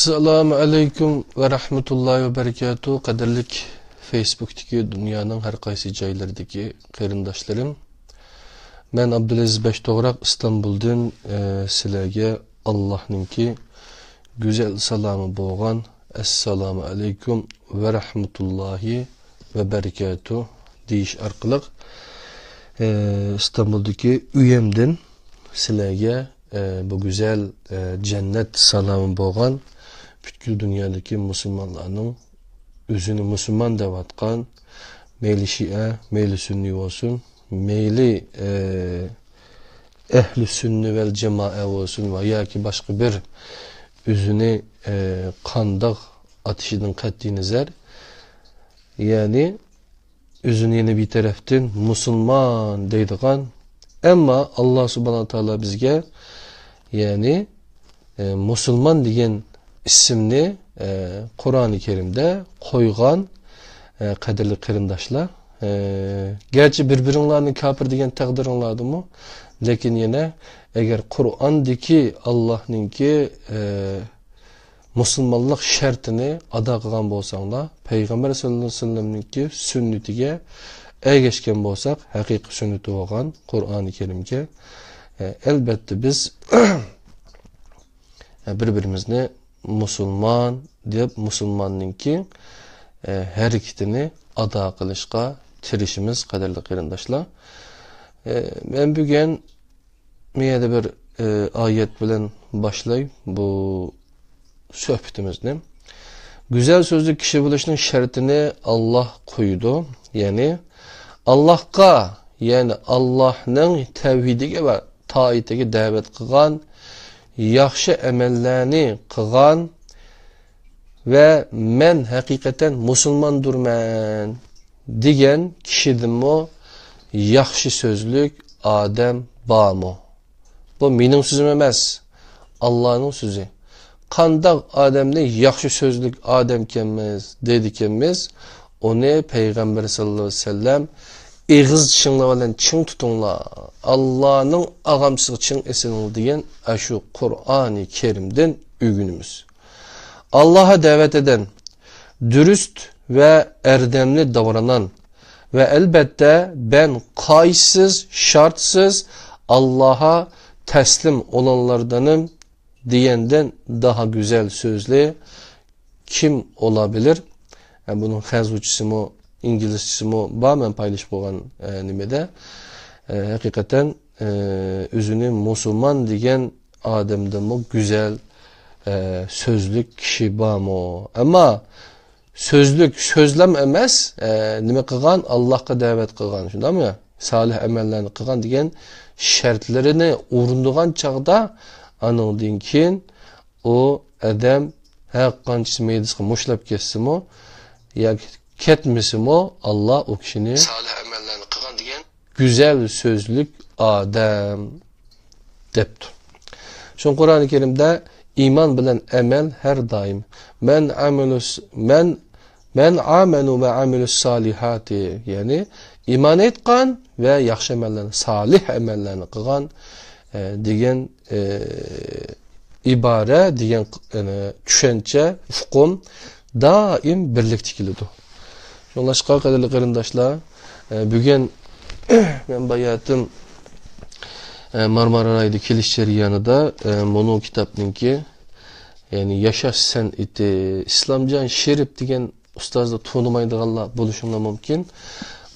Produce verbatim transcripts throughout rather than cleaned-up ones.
ئەسسالامۇ ئەلەيكۇم ۋە رەھمەتۇللاھى ۋە بەرىكاتۇھ. قەدىرلىك فېيسبۇكتىكى دۇنيانىڭ ھەر قايسى جايلىرىدىكى قېرىنداشلىرىم. مەن ئابدۇلئەزىز بەشتوغراق ئىستانبۇلدىن، ئە، سىلەرگە ئاللاھنىڭكى گۈزەل سالامى بولغان ئەسسالامۇ ئەلەيكۇم ۋە رەھمەتۇللاھى ۋە بەرىكاتۇھ دېيىش ئارقىلىق، ئە، ئىستانبۇلدىكى ئۆيۈمدىن سىلەرگە، ئە، بۇ گۈزەل، ئە، جەننەت سالامى بولغان پۈتكۈل دۇنيادىكى مۇسۇلمانلارنىڭ ئۆزىنى مۇسۇلمان دەۋاتقان، مەيلى شىئە، مەيلى سۈننىي بولسۇن، مەيلى، ئە، ئەھلى سۈننە ۋەل جامائە بولسۇن ۋە ياكى باشقا بىر ئۆزىنى، ئە، قانداق ئاتىشىدىن قەتئىينەزەر، يەنى ئۆزىنى يەنە بىر تەرەپتىن مۇسۇلمان دەيدىغان، ئەمما ئاللا سۇبھانەھۇ ۋە تائالا بىزگە، يەنى، ئە، مۇسۇلمان دېگەن ئىسىمنى، ئە، قۇرئانى كەرىمدە قويغان، ئە، قەدىرلىك قېرىنداشلار. ئە، گەرچە بىر-بىرىڭلارنى كاپىر دېگەن تەقدىرىڭلاردىمۇ، لېكىن يەنە ئەگەر قۇرئاندىكى ئاللانىڭكى، ئە، مۇسۇلمانلىق شەرتىنى ئادا قىلغان بولساڭلار، پەيغەمبەر ساللاللاھۇ ئەلەيھى ۋەسەللەمنىڭكى سۈننىتىگە ئەگەشكەن بولساق، ھەقىقىي سۈننىتى بولغان قۇرئانى كەرىمگە، ئە، ئەلبەتتە بىز بىر-بىرىمىزنى مۇسۇلمان دەپ، مۇسۇلماننىڭكى، ئە، ھەرىكىتىنى ئادا قىلىشقا تىرىشىمىز، قەدىرلىك قېرىنداشلار. ئە، مەن بۈگۈن مۇ يەردە بىر، ئى، ئايەت بىلەن باشلاي بۇ سۆھبىتىمىزنى. گۈزەل سۆزلۈك كىشى بولۇشنىڭ شەرتىنى ئاللا قويىدۇ. يەنى ئاللاھقا، يەنى ئاللاھنىڭ تەۋھىدىگە ۋە تائىتىگە دەۋەت قىلغان، ياخشى ئەمەللەرنى قىلغان، ۋە مەن ھەقىقەتەن مۇسۇلماندۇرمەن دېگەن كىشىدىنمۇ ياخشى سۆزلۈك ئادەم بارمۇ؟ بۇ مېنىڭ سۆزۈم ئەمەس، ئاللانىڭ سۆزى. قانداق ئادەمنى ياخشى سۆزلۈك ئادەمكەنمىز دەيدىكەنمىز، ئۇنى پەيغەمبەر ساللاللاھۇ ئەلەيھى ۋەسەللەم، «ئېغىز چىشىڭلار بىلەن چىڭ تۇتۇڭلار، ئاللانىڭ ئاغامچىسىغا چىڭ ئېسىلىڭلار» دېگەن ئاشۇ قۇرئانى كەرىمدىن ئۆگىنىمىز. ئاللاھقا دەۋەت ئېدىن، دۈرۈست ۋە ئەردەملىك داۋرانان ۋە ئەلبەتتە بەن قايسىز شارتسىز ئاللاھقا تەسلىم ئولانلاردىنىم دېگەندىن داھا گۈزەل سۆزلى كىم ئولا بىلىر؟ ئە، بۇنىڭ خەنزۇچىسىمۇ، ئىنگلىزچىسىمۇ بار، مەن پايلىشىپ قويغان، ئە، نېمىدە. ئە، ھەقىقەتەن، ئە، ئۆزىنى مۇسۇلمان دېگەن ئادەمدىنمۇ گۈزەل، ئە، سۆزلۈك كىشى بارمۇ؟ ئەمما سۆزلۈك، سۆزلەم ئەمەس، ئە، نېمە قىلغان؟ ئاللاھقا دەۋەت قىلغان، شۇنداقمۇ؟ سالىھ ئەمەللەرنى قىلغان دېگەن شەرتلىرىنى ئورۇندىغان چاغدا، ئانىڭدىن كېيىن ئۇ ئادەم ھەر قانچىسى مەيدىسىگە مۇشتلاپ كەتسىمۇ ياكى كەتمىسىمۇ، ئاللا ئۇ كىشىنى سالىھ ئەمەللەرنى قىلغان دېگەن گۈزەل سۆزلۈك ئادەم دەپتۇ. شۇڭا قۇرئانى كەرىمدە ئىمان بىلەن ئەمەل ھەر دائىم، مەن ئامىلۇس-، مەن، مەن ئامەنۇ ۋە ئامىلۇس سالىھاتى، يەنى ئىمان ئېيتقان ۋە ياخشى ئەمەللەرنى، سالىھ ئەمەللەرنى قىلغان، ئە، دېگەن، ئە، ئىبارە دېگەن، يەنى چۈشەنچە، ئۇقۇم دائىم بىرلىكتە كېلىدۇ. شۇڭلاشقا، قەدىرلىك قېرىنداشلار، ئە، بۈگۈن مەن باياتىن، ئە، مارمارا رايونىدا كېلىش جەريانىدا، ئە، مۇنۇ كىتابنىڭكى، يەنى ياشاش سەنئىتى، ئىسلامجان شېرىپ دېگەن ئۇستازنى تونۇمايدىغانلار بولۇشۇڭلار مۇمكىن.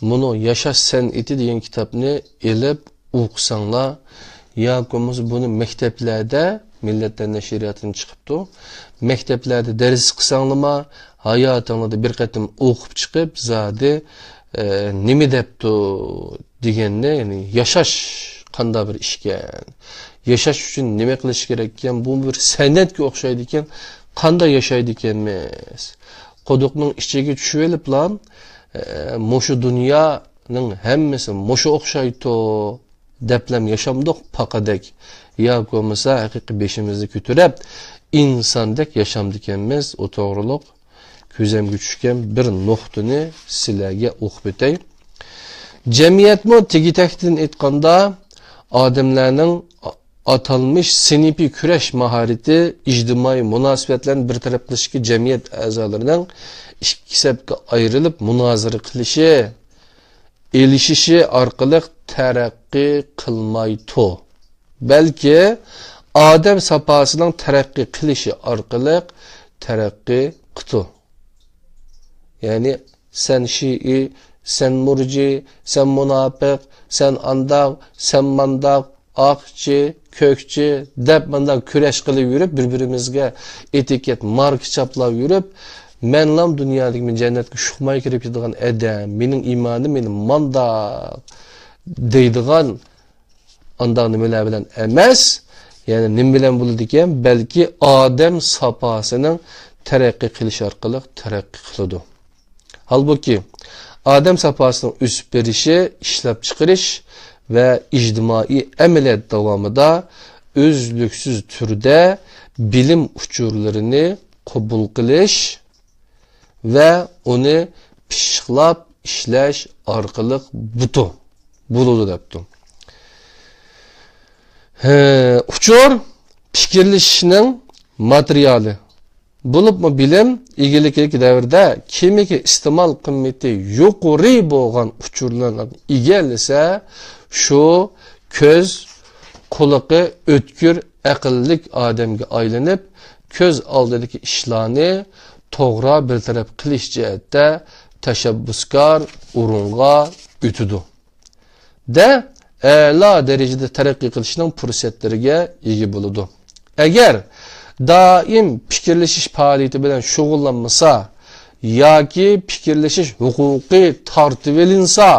مۇنۇ ياشاش سەنئىتى دېگەن كىتابنى ئېلىپ ئوقۇساڭلار، ياكى بولمىسا بۇنى مەكتەپلەردە، مىللەتلەر نەشرىياتىدىن چىقىپتۇ، مەكتەپلەردە دەرس قىلساڭلىما، ھاياتىڭلاردا بىر قېتىم ئوقۇپ چىقىپ، زادى، ئە، نېمە دەپتۇ دېگەننى، يەنى ياشاش قانداق بىر ئىشكەن، ياشاش ئۈچۈن نېمە قىلىش كېرەككەن، بۇ بىر سەنئەتكە ئوخشايدىكەن، قانداق ياشايدىكەنمىز؟ قۇدۇقنىڭ ئىچىگە چۈشۈۋېلىپلا، ئە، مۇشۇ دۇنيانىڭ ھەممىسى مۇشۇ ئوخشايتتۇ دەپلەم ياشامدۇق پاقادەك؟ ياكى بولمىسا ھەقىقىي بېشىمىزنى كۆتۈرۈپ، ئىنساندەك ياشامدىكەنمىز؟ ئۇ توغرۇلۇق كۆزەمگە چۈشكەن بىر نۇقتىنى سىلەرگە ئوقۇپ ئۆتەي. جەمئىيەتمۇ تېگى-تەكتىدىن ئېيتقاندا، ئادەملەرنىڭ ئاتالمىش سىنىپىي كۈرەش ماھارىتى ئىجتىمائىي مۇناسىۋەتلەرنى بىر تەرەپ قىلىشتىكى جەمئىيەت ئەزالىرىنىڭ ئىككى سەپكە ئايرىلىپ مۇنازىرە قىلىشى، ئېلىشىشى ئارقىلىق تەرەققىي قىلمايتتى. بەلكى ئادەم ساپاسىنىڭ تەرەققىي قىلىشى ئارقىلىق تەرەققىي قىتۇ. يەنى سەن شىئى، سەن مۇرجى، سەن مۇناپىق، سەن ئانداق، سەن مانداق، ئاقچى، كۆكچى دەپ مانداق كۈرەش قىلىپ يۈرۈپ، بىر-بىرىمىزگە ئېتىكېت، ماركا چاپلاپ يۈرۈپ، مەنلام دۇنيادىكى، مەن جەننەتكە شۇقماي كىرىپ كېتىدىغان ئادەم، مېنىڭ ئىمانىم مېنى مانداق دەيدىغان ئانداق نېمىلەر بىلەن ئەمەس، يەنى نېمە بىلەن بولىدىكەن؟ بەلكى ئادەم ساپاسىنىڭ تەرەققىي قىلىشى ئارقىلىق تەرەققىي قىلىدۇ. ھالبۇكى، ئادەم ساپاسىنىڭ ئۆسۈپ بېرىشى ئىشلەپچىقىرىش ۋە ئىجتىمائىي ئەمەلىيەت داۋامىدا ئۈزلۈكسىز تۈردە بىلىم ئۇچۇرلىرىنى قوبۇل قىلىش ۋە ئۇنى پىششىقلاپ ئىشلەش ئارقىلىق بۇتۇ، بولىدۇ دەپتۇ. ھە، ئۇچۇر پىكىرلىشىشنىڭ ماتېرىيالى. بولۇپمۇ بىلىم ئىگىلىكىدىكى دەۋردە كىمكى ئىستېمال قىممىتى يۇقىرى بولغان ئۇچۇرلارنى ئىگىلىسە، شۇ كۆز، قۇلىقى ئۆتكۈر، ئەقىللىك ئادەمگە ئايلىنىپ، كۆز ئالدىدىكى ئىشلارنى توغرا بىر تەرەپ قىلىش جەھەتتە تەشەببۇسكار ئورۇنغا ئۆتىدۇ. دە ئەلا دەرىجىدە تەرەققىي قىلىشنىڭ پۇرسەتلىرىگە ئىگە بولىدۇ. ئەگەر دائىم پىكىرلىشىش پائالىيىتى بىلەن شۇغۇللانمىسا ياكى پىكىرلىشىش ھوقۇقى تارتىۋېلىنسا،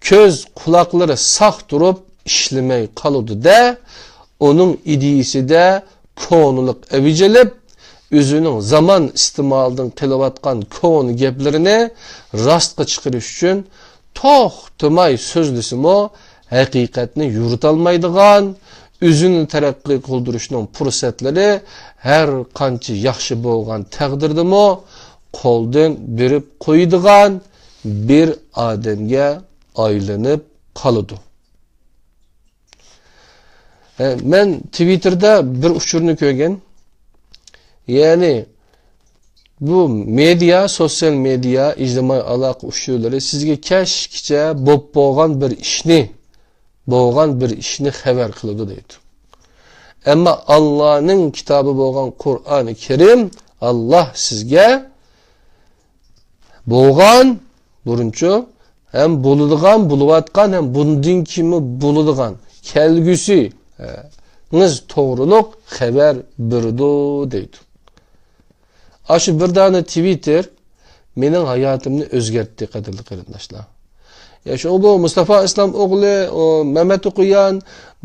كۆز، قۇلاقلىرى ساق تۇرۇپ ئىشلىمەي قالىدۇ-دە، ئۇنىڭ ئىدىيىسىدە كونىلىق ئەۋج ئېلىپ، ئۆزىنىڭ زامان ئىستېمالىدىن قېلىۋاتقان كونا گەپلىرىنى راستقا چىقىرىش ئۈچۈن توختىماي سۆزلىسىمۇ، ھەقىقەتنى يورۇتالمايدىغان، ئۆزىنى تەرەققىي قىلدۇرۇشنىڭ پۇرسەتلىرى ھەر قانچە ياخشى بولغان تەقدىردىمۇ قولدىن بېرىپ قويىدىغان بىر ئادەمگە ئايلىنىپ قالىدۇ. ھە، مەن تىۋىتتېردا بىر ئۇچۇرنى كۆرگەن. يەنى بۇ مېدىيا، سوتسىيال مېدىيا، ئىجتىمائىي ئالاقە ئۇچۇرلىرى سىزگە كەچكىچە بوپ بولغان بىر ئىشنى، بولغان بىر ئىشنى خەۋەر قىلىدۇ دەيدۇ. ئەمما ئاللانىڭ كىتابى بولغان قۇرئانى كەرىم، ئاللا سىزگە بولغان، بۇرۇنچۇ، ھەم بولىدىغان، بولۇۋاتقان، ھەم بۇندىن كېيىنمۇ بولىدىغان، كەلگۈسى، ھە، ڭىز توغرۇلۇق خەۋەر بېرىدۇ دەيدۇ. ئاشۇ بىر دانە تىۋىتتېر مېنىڭ ھاياتىمنى ئۆزگەرتتى، قەدىرلىك قېرىنداشلار. يا، شۇ بۇ مۇستافا ئىسلام ئوغلى، ئۇ مەمەت ئوقۇيان،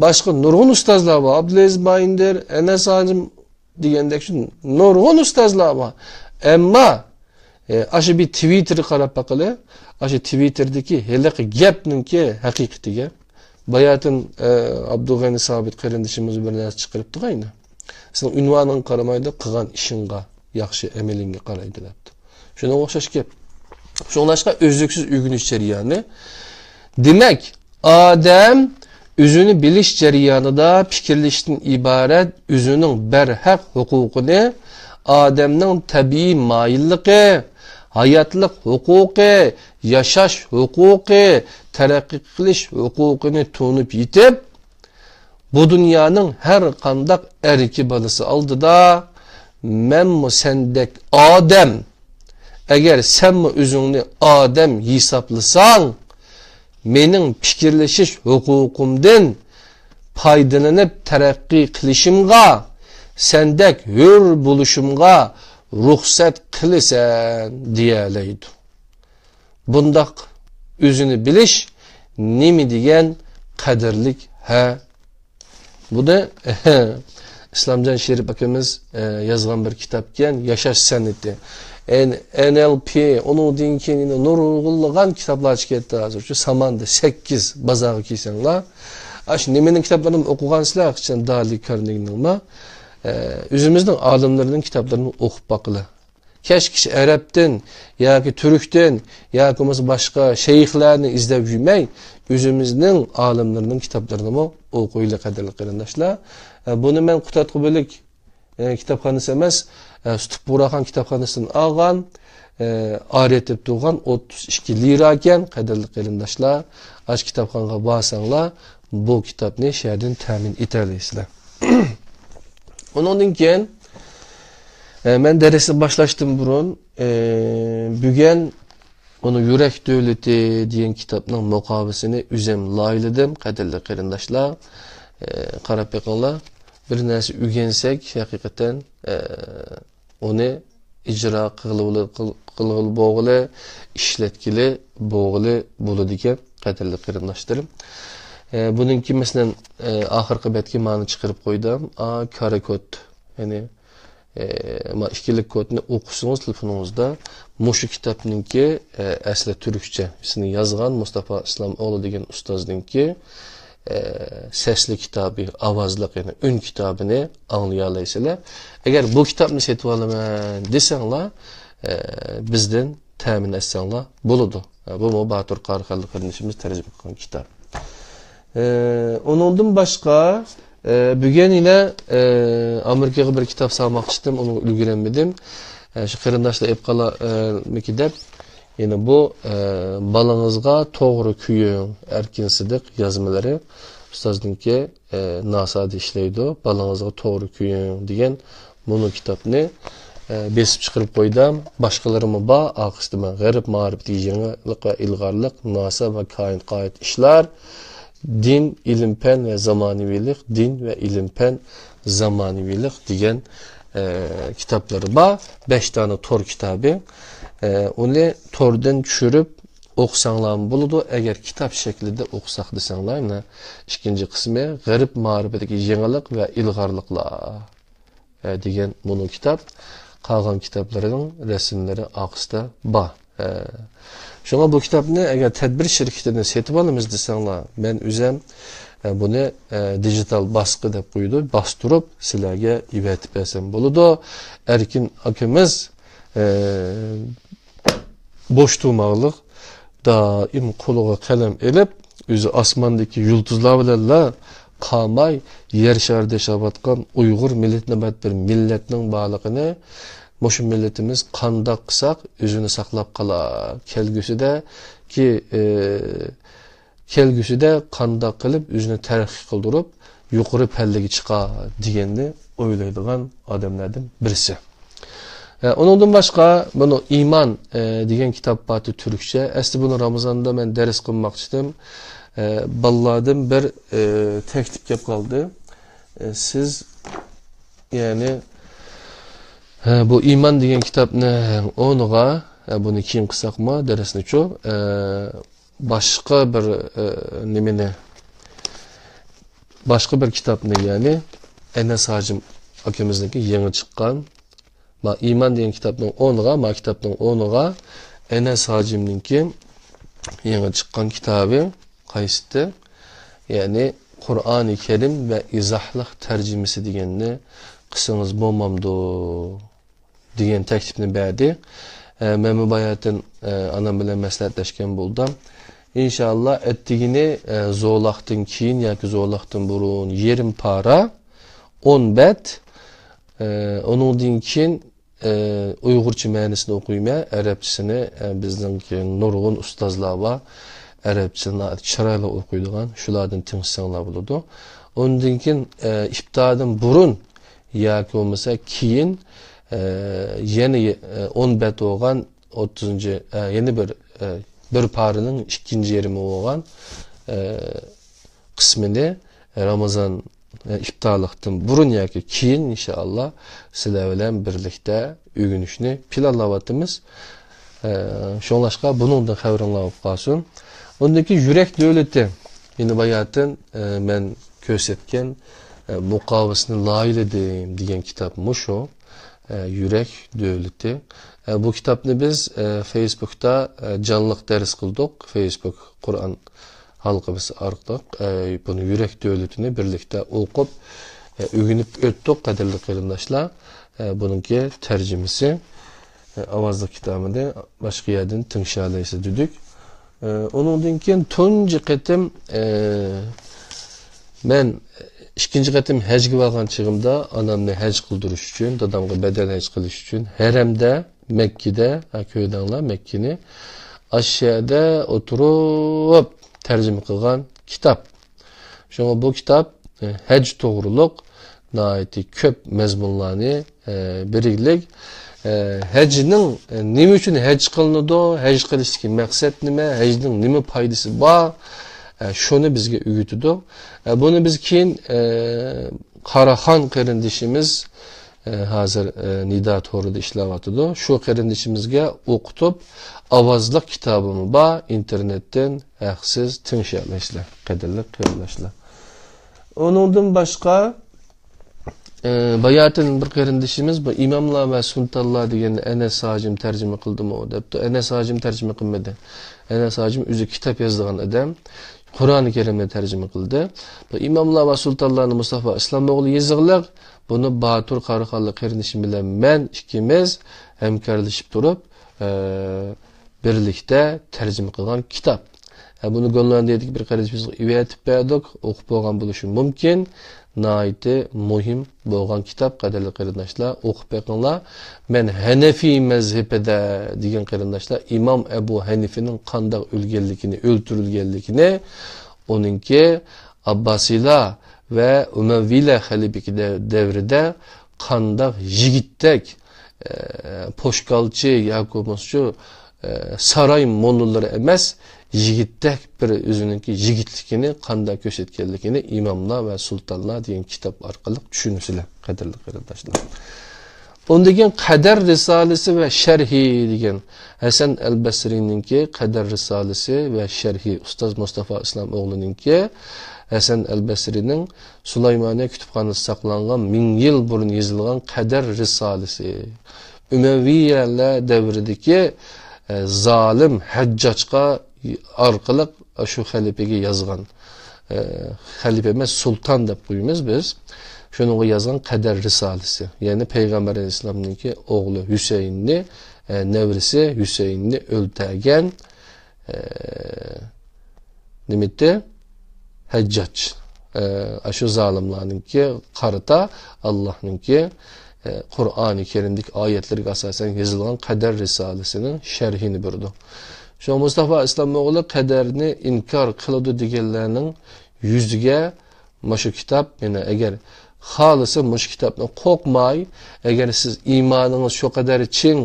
باشقا نۇرغۇن ئۇستازلار بار. ئابدۇلئەزىز بايىندىر، ئەنەس ھاجىم، دېگەندەك شۇ نۇرغۇن ئۇستازلار بار. ئەمما، ئاشۇ بىر تىۋىتتېرگە قاراپ باقىلى. ئاشۇ تىۋىتتېردىكى ھېلىقى گەپنىڭكى ھەقىقىتىگە. باياتىن، ئابدۇغېنى سابىت قېرىندىشىمىز بىر نەرسە چىقىرىپتىغۇ ئەينى. سېنىڭ ئۇنۋانىڭغا قارىمايدۇ، قىلغان ئىشىڭغا، ياخشى ئەمىلىڭگە قارايدۇ دەپتۇ. شۇنىڭغا ئوخشاش گەپ. شۇڭلاشقا ئۈزلۈكسىز ئۆگىنىش جەريانى. دېمەك، ئادەم ئۆزىنى بىلىش جەريانىدا پىكىرلىشىشتىن ئىبارەت ئۆزىنىڭ بەرھەق ھوقۇقىنى، ئادەمنىڭ تەبىئىي مايىللىقى، ھاياتلىق ھوقۇقى، ياشاش ھوقۇقى، تەرەققىي قىلىش ھوقۇقىنى تونۇپ يېتىپ، بۇ دۇنيانىڭ ھەر قانداق ئەركە بالىسى ئالدىدا، مەنمۇ سەندەك ئادەم. ئەگەر سەنمۇ ئۆزۈڭنى ئادەم ھېسابلىساڭ، مېنىڭ پىكىرلىشىش ھوقۇقۇمدىن پايدىلىنىپ تەرەققىي قىلىشىمغا، سەندەك ھۆر بولۇشۇمغا رۇخسەت قىلىسەن، دېيەلەيدۇ. بۇنداق ئۆزىنى بىلىش نېمە دېگەن قەدىرلىك، ھە؟ بۇنى ئىسلامجان شېرىپ ئاكىمىز، ئە، يازغان بىر كىتابكەن، ياشاش سەنئىتى. ئەن-، ئەن ئەل پى، ئۇنىڭدىن كېيىن يەنە نۇرغۇنلىغان كىتابلار چىقىپ كەتتى ھازىر. شۇ ساماندا سەككىز بازارغا كىرسەڭلار. ئاشۇ نېمىنىڭ كىتابلىرىنى ئوقۇغانسىلەر، قىچان دالى كارنېگىنىڭمۇ؟ ئە، ئۆزىمىزنىڭ ئالىملىرىنىڭ كىتابلىرىنى ئوقۇپ باقىلى. كەچ-كېچە ئەرەبتىن ياكى تۈركتىن ياكى بولمىسا باشقا شەيخلەرنى ئىزدەپ يۈرمەي، ئۆزىمىزنىڭ ئالىملىرىنىڭ كىتابلىرىنىمۇ ئوقۇيلى، قەدىرلىك قېرىنداشلار. ئە، بۇنى مەن قۇتادغۇ بۆلەك، ئە، كىتابخانىسى ئەمەس، ئە، سۈتۈپ بۇغراخان كىتابخانىسىدىن ئالغان، ئە، ئارىيەت دەپ تۇرغان ئوتتۇز ئىككى لىرا ئىكەن، قەدىرلىك قېرىنداشلار. ئاشۇ كىتابخانىغا بارساڭلار، بۇ كىتابنى شۇ يەردىن تەمىن ئېتەلەيسىلەر. ئۇنىڭدىن كېيىن، ئە، مەن دەرسنى باشلاشتىن بۇرۇن، ئە، بۈگۈن ئۇنى يۈرەك دۆلىتى دېگەن كىتابنىڭ مۇقاۋىسىنى ئۆزۈم لايىھەلىدىم، قەدىرلىك قېرىنداشلار. ئە، قاراپ بېقىڭلار. بىر نەرسە ئۆگەنسەك، ھەقىقەتەن، ئە، ئۇنى ئىجرا قىلغىلى، قىل-، قىلغىلى بولغىلى، ئىشلەتكىلى بولغىلى بولىدىكەن، قەدىرلىك قېرىنداشلىرىم. ئە، بۇنىڭكى، مەسىلەن، ئە، ئاخىرقى بەتكە مانا چىقىرىپ قويدۇم. ئا، كارا كود. يەنى، ئە، ما ئىككىلىك كودنى ئوقۇسىڭىز تېلېفونىڭىزدا مۇشۇ كىتابنىڭكى، ئە، ئەسلى تۈركچە، سىنى يازغان مۇستافا ئىسلام ئوغلى دېگەن ئۇستازنىڭكى، ئە، سەسلىك كىتابى، ئاۋازلىق، يەنى ئۈن كىتابىنى ئاڭلىيالايسىلەر. ئەگەر بۇ كىتابنى سېتىۋالىمەن دېسەڭلار، ئە، بىزدىن تەمىن ئەتسەڭلار بولىدۇ. ئە، بۇمۇ باتۇر قاراخانلىق قېرىندىشىمىز تەرجىمە قىلغان كىتاب. ئە، ئۇنىڭدىن باشقا، ئە، بۈگۈن يەنە، ئە، ئامېرىكىغا بىر كىتاب سالماقچى ئىدىم، ئۇنى ئۈلگۈرەلمىدىم. ئە، شۇ قېرىنداشلار ئېلىپ قالا، ئە، مىكى دەپ، يەنە بۇ، ئە، بالىڭىزغا توغرا كۆيۈڭ، ئەركىن سىدىق يازمىلىرى، ئۇستازنىڭكى، ئە، ناسادا ئىشلەيدۇ، بالىڭىزغا توغرا كۆيۈڭ دېگەن مۇنۇ كىتابنى، ئە، بېسىپ چىقىرىپ قويدۇم. باشقىلىرىمۇ بار، ئارقىسىدا مەن غەرب مائارىپىدىكى يېڭىلىق ۋە ئىلغارلىق، ناسا ۋە كائىنات قائىدە ئىشلار، دىن، ئىلىم-پەن ۋە زامانىۋىلىق، دىن ۋە ئىلىم-پەن، زامانىۋىلىق دېگەن، ئە، كىتابلىرى بار. بەش دانە تور كىتابى. ئە، ئۇنى توردىن چۈشۈرۈپ ئوقۇساڭلارمۇ بولىدۇ. ئەگەر كىتاب شەكلىدە ئوقۇساق دېسەڭلار، مانا ئىككىنچى قىسمى غەرب مائارىپىدىكى يېڭىلىق ۋە ئىلغارلىقلار، ئە، دېگەن مۇنۇ كىتاب. قالغان كىتابلىرىنىڭ رەسىملىرى ئارقىسىدا بار. ئە، شۇڭا بۇ كىتابنى ئەگەر تەدبىر شىركىتىدىن سېتىپ ئالىمىز دېسەڭلار، مەن ئۆزۈم، ئە، بۇنى، ئە، دىجىتال باسقا دەپ قويىدۇ، باستۇرۇپ سىلەرگە ئېۋەتىپ بەرسەم بولىدۇ. ئەركىن ئاكىمىز، ئە، بوش تۇرماقلىق، دائىم قولىغا قەلەم ئېلىپ، ئۆزى ئاسماندىكى يۇلتۇزلار بىلەنلا قالماي، يەر شارىدا ياشاۋاتقان ئۇيغۇر مىللىتىنىڭ بىر مىللەتنىڭ بارلىقىنى، مۇشۇ مىللىتىمىز قانداق قىلساق ئۆزىنى ساقلاپ قالار، كەلگۈسىدە كى، ئى، كەلگۈسىدە قانداق قىلىپ ئۆزىنى تەرەققىي قىلدۇرۇپ، يۇقىرى پەللىگە چىقار دېگەننى ئويلايدىغان ئادەملەردىن بىرسى. ئە، ئۇنىڭدىن باشقا، بۇنى ئىمان، ئە، دېگەن كىتاب بارتى تۈركچە. ئەسلى بۇنى رامىزاندا مەن دەرس قىلماقچىدىم. ئە، بالىلاردىن بىر، ئە، تەكلىپ كەپ قالدى. ئە، سىز، يەنى، ھە، بۇ ئىمان دېگەن كىتابنىڭ ئورنىغا، ئە، بۇنى كېيىن قىلساقمۇ دەرسنىچۇ، ئە، باشقا بىر، ئە، نېمىنى، باشقا بىر كىتابنى، يەنى ئەنەس ھاجىم ئاكىمىزنىڭكى يېڭى چىققان، ما، ئىمان دېگەن كىتابنىڭ ئورنىغا، ما كىتابنىڭ ئورنىغا ئەنەس ھاجىمنىڭكى يېڭى چىققان كىتابى قايسىدى؟ يەنى قۇرئانى كەرىم ۋە ئىزاھلىق تەرجىمىسى دېگەننى قىلسىڭىز بولمامدۇ؟ دېگەن تەكلىپنى بەردى. ئە، مەنمۇ باياتىن، ئە، ئانام بىلەن مەسلىھەتلەشكەن بولدۇم. ئىنشائاللا، ئەتىگىنى، ئە، زولاقتىن كېيىن ياكى زولاقتىن بۇرۇن يېرىم پارا، ئون بەت، ئە، ئۇنىڭدىن كېيىن، ئە، ئۇيغۇرچە مەنىسىنى ئوقۇيمەن، ئەرەبچىسىنى، ئە، بىزنىڭكى نۇرغۇن ئۇستازلار بار، ئەرەبچىسىنى ناھايىتى چىرايلىق ئوقۇيدىغان، شۇلاردىن تىڭشىساڭلار بولىدۇ. ئۇندىن كېيىن، ئە، ئىپتاردىن بۇرۇن ياكى بولمىسا كېيىن، ئە، يەنە، ئە، ئون بەت بولغان ئوتتۇزىنچى، ئە، يەنە بىر، ئە، بىر پارىنىڭ ئىككىنچى يېرىمى بولغان، ئە، قىسمىنى رامىزان، ئە، ئىپتارلىقتىن بۇرۇن ياكى كېيىن، ئىنشائاللا، سىلەر بىلەن بىرلىكتە ئۆگىنىشنى پىلانلاۋاتىمىز. ئە، شۇڭلاشقا بۇنىڭدىن خەۋىرىڭلار بولۇپ قالسۇن. ئۇندىن كېيىن يۈرەك دۆلىتى. يەنە باياتىن، ئە، مەن كۆرسەتكەن، ئە، مۇقاۋىسىنى لايىھەلىدىم دېگەن كىتاب مۇشۇ، ئە، يۈرەك دۆلىتى. ئە، بۇ كىتابنى بىز، ئە، فېيسبۇكتا، ئە، جانلىق دەرس قىلدۇق. فېيسبۇك قۇرئان ھالقىمىز ئارقىلىق، ئە، بۇنى يۈرەك دۆلىتىنى بىرلىكتە ئوقۇپ، ئە، ئۆگىنىپ ئۆتتۇق، قەدىرلىك قېرىنداشلار. ئە، بۇنىڭكى تەرجىمىسى. ئاۋازلىق كىتابىنى باشقا يەردىن تىڭشالايسىز دېدۇق. ئۇنىڭدىن كېيىن تۇنجى قېتىم، مەن ئىككىنچى قېتىم ھەجگە بارغان چېغىمدا ئانامنى ھەج قىلدۇرۇش ئۈچۈن، دادامغا بەدەل ھەج قىلىش ئۈچۈن ھەرەمدە، مەككىدە، ھە، كۆردۈڭلار مەككىنى، ئاشۇ يەردە ئولتۇرۇپ تەرجىمە قىلغان كىتاب. شۇڭا بۇ كىتاب، ئە، ھەج توغرۇلۇق ناھايىتى كۆپ مەزمۇنلارنى، ئە، بىرىكلىك. ئە، ھەجنىڭ، ئە، نېمە ئۈچۈن ھەج قىلىنىدۇ؟ ھەج قىلىشتىكى مەقسەت نېمە؟ ھەجنىڭ نېمە پايدىسى بار؟ ئە، شۇنى بىزگە ئۆگىتىدۇ. ئە، بۇنى بىز كېيىن، ئە، قاراخان قېرىندىشىمىز، ئە، ھازىر، ئە، نىدا تورىدا ئىشلەۋاتىدۇ. شۇ قېرىندىشىمىزگە ئوقۇتۇپ، ئاۋازلىق كىتابىمۇ بار، ئىنتېرنېتتىن ھەقسىز تىڭشىيالايسىلەر، قەدىرلىك قېرىنداشلار. ئۇنىڭدىن باشقا، ئە، باياتىن بىر قېرىندىشىمىز بۇ ئىماملار ۋە سۇلتانلار دېگەننى ئەنەس ھاجىم تەرجىمە قىلدىمۇ دەپتۇ. ئەنەس ھاجىم تەرجىمە قىلمىدى. ئەنەس ھاجىم ئۆزى كىتاب يازىدىغان ئادەم. قۇرئانى كەرىمنى تەرجىمە قىلدى. بۇ ئىماملار ۋە سۇلتانلارنى مۇستافا ئىسلام ئوغلى يېزىقلىق، بۇنى باتۇر قاراخانلىق قېرىندىشىم بىلەن مەن ئىككىمىز ھەمكارلىشىپ تۇرۇپ، ئە، بىرلىكتە تەرجىمە قىلغان كىتاب. ئە، بۇنى گوللاندىيەدىكى بىر قېرىندىشىمىزغا ئېۋەتىپ بەردۇق. ئوقۇپ بولغان بولۇشى مۇمكىن. ناھايىتى مۇھىم بولغان كىتاب، قەدىرلىك قېرىنداشلار، ئوقۇپ بېقىڭلار. مەن ھەنەفىي مەزھىپىدە دېگەن قېرىنداشلار، ئىمام ئەبۇ ھەنىفىنىڭ قانداق ئۆلگەنلىكىنى، ئۆلتۈرۈلگەنلىكىنى، ئۇنىڭكى ئابباسىيلار ۋە ئۇمەۋىيلەر خەلىپىلىكى دە-، دەۋرىدە قانداق يىگىتتەك، ئە، پوشكالچى ياكى بولمىسا شۇ، ئە، ساراي موللىلىرى ئەمەس، يىگىتتەك بىر ئۆزىنىڭكى يىگىتلىكىنى قانداق كۆرسەتكەنلىكىنى ئىماملار ۋە سۇلتانلار دېگەن كىتاب ئارقىلىق چۈشىنىسىلەر، قەدىرلىك قېرىنداشلار. ئۇندىن كېيىن قەدەر رىسالىسى ۋە شەرھى دېگەن ھەسەن ئەل بەسرىنىڭكى قەدەر رىسالىسى ۋە شەرھى، ئۇستاز مۇستافا ئىسلام ئوغلىنىڭكى، ھەسەن ئەل بەسرىنىڭ سۇلايمانىيە كۇتۇپخانىسىدا ساقلانغان مىڭ يىل بۇرۇن يېزىلغان قەدەر رىسالىسى. ئۈمەۋىيەلەر دەۋرىدىكى، ئە، زالىم ھەججاجقا ئارقىلىق شۇ خەلىپىگە يازغان، ئە، خەلىپە ئەمەس، سۇلتان دەپ قويىمىز بىز. شۇنىڭغا يازغان قەدەر رىسالىسى. يەنى پەيغەمبەر ئەلەيھىسسالامنىڭكى ئوغلى ھۈسەيىننى، ئە، نەۋرىسى ھۈسەيىننى ئۆلتۈرگەن، ئە، نېمىتى؟ ھەججاج. ئە، ئاشۇ زالىملارنىڭكى قارىتا ئاللاھنىڭكى، ئە، قۇرئانى كەرىمدىكى ئايەتلىرىگە ئاساسەن يېزىلغان قەدەر رىسالىسىنىڭ شەرھىنى بېرىدۇ. شۇڭا مۇستافا ئىسلام ئوغلى قەدەرنى ئىنكار قىلىدۇ دېگەنلەرنىڭ يۈزىگە مۇشۇ كىتاب، يەنە ئەگەر خالىسا مۇشۇ كىتابنى قورقماي، ئەگەر سىز ئىمانىڭىز شۇ قەدەر چىڭ،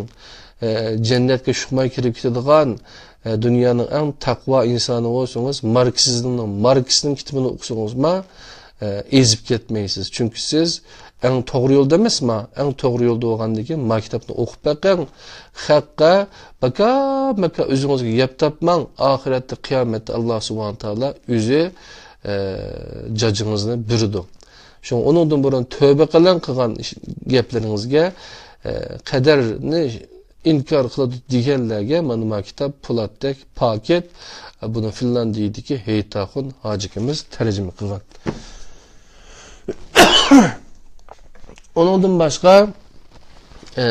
ئە، جەننەتكە شۇقماي كىرىپ كېتىدىغان، ئە، دۇنيانىڭ ئەڭ تەقۋا ئىنسانى بولسىڭىز، ماركسىزمنىڭ، ماركسنىڭ كىتابىنى ئوقۇسىڭىزمۇ، ئە، ئېزىپ كەتمەيسىز. چۈنكى سىز ئەڭ توغرا يولدا ئەمەسما؟ ئەڭ توغرا يولدا بولغاندىن كېيىن ما كىتابنى ئوقۇپ بېقىڭ. خەققە باكا-باكا ئۆزىڭىزگە يەپ تاپماڭ. ئاخىرەتتە، قىيامەتتە ئاللا سۇبھانە تائالا ئۆزى، ئە، جاجىڭىزنى بېرىدۇ. شۇڭا ئۇنىڭدىن بۇرۇن تۆبە قىلىڭ قىلغان ئىش، گەپلىرىڭىزگە، ئە، قەدەرنى ئىنكار قىلىدۇ دېگەنلەرگە مانا ما كىتاب پولاتتەك پاكىت، ئە، بۇنى فىنلاندىيەدىكى ھېيتاخۇن ھاجىكىمىز تەرجىمە قىلغان. ئۇنىڭدىن باشقا، ئە،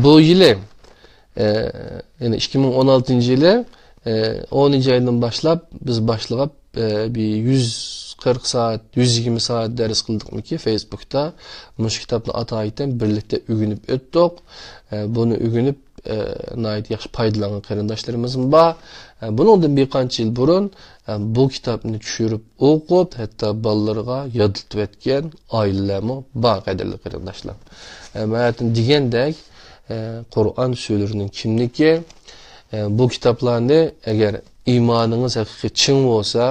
بۇ يىلى، ئە، يەنى ئىككى مىڭ ئون ئالتىنچى يىلى، ئە، ئونىنچى ئايدىن باشلاپ بىز باشلىغان، ئە، بىر يۈز قىرىق سائەت، يۈز يىگىرمە سائەت دەرس قىلدۇقمىكى فېيسبۇكتا. مۇشۇ كىتابنى ئاتايىتەن بىرلىكتە ئۆگىنىپ ئۆتتۇق. ئە، بۇنى ئۆگىنىپ، ئە، ناھايىتى ياخشى پايدىلانغان قېرىنداشلىرىمىزمۇ بار. ئە، بۇنىڭدىن بىر قانچە يىل بۇرۇن، ئە، بۇ كىتابنى چۈشۈرۈپ ئوقۇپ، ھەتتا بالىلىرىغا يادلىتىۋەتكەن ئائىلىلەرمۇ بار، قەدىرلىك قېرىنداشلار. ئە، مەن دېگەندەك، ئە، قۇرئان سۈرىلىرىنىڭ كىملىكى، ئە، بۇ كىتابلارنى ئەگەر ئىمانىڭىز ھەقىقىي چىڭ بولسا،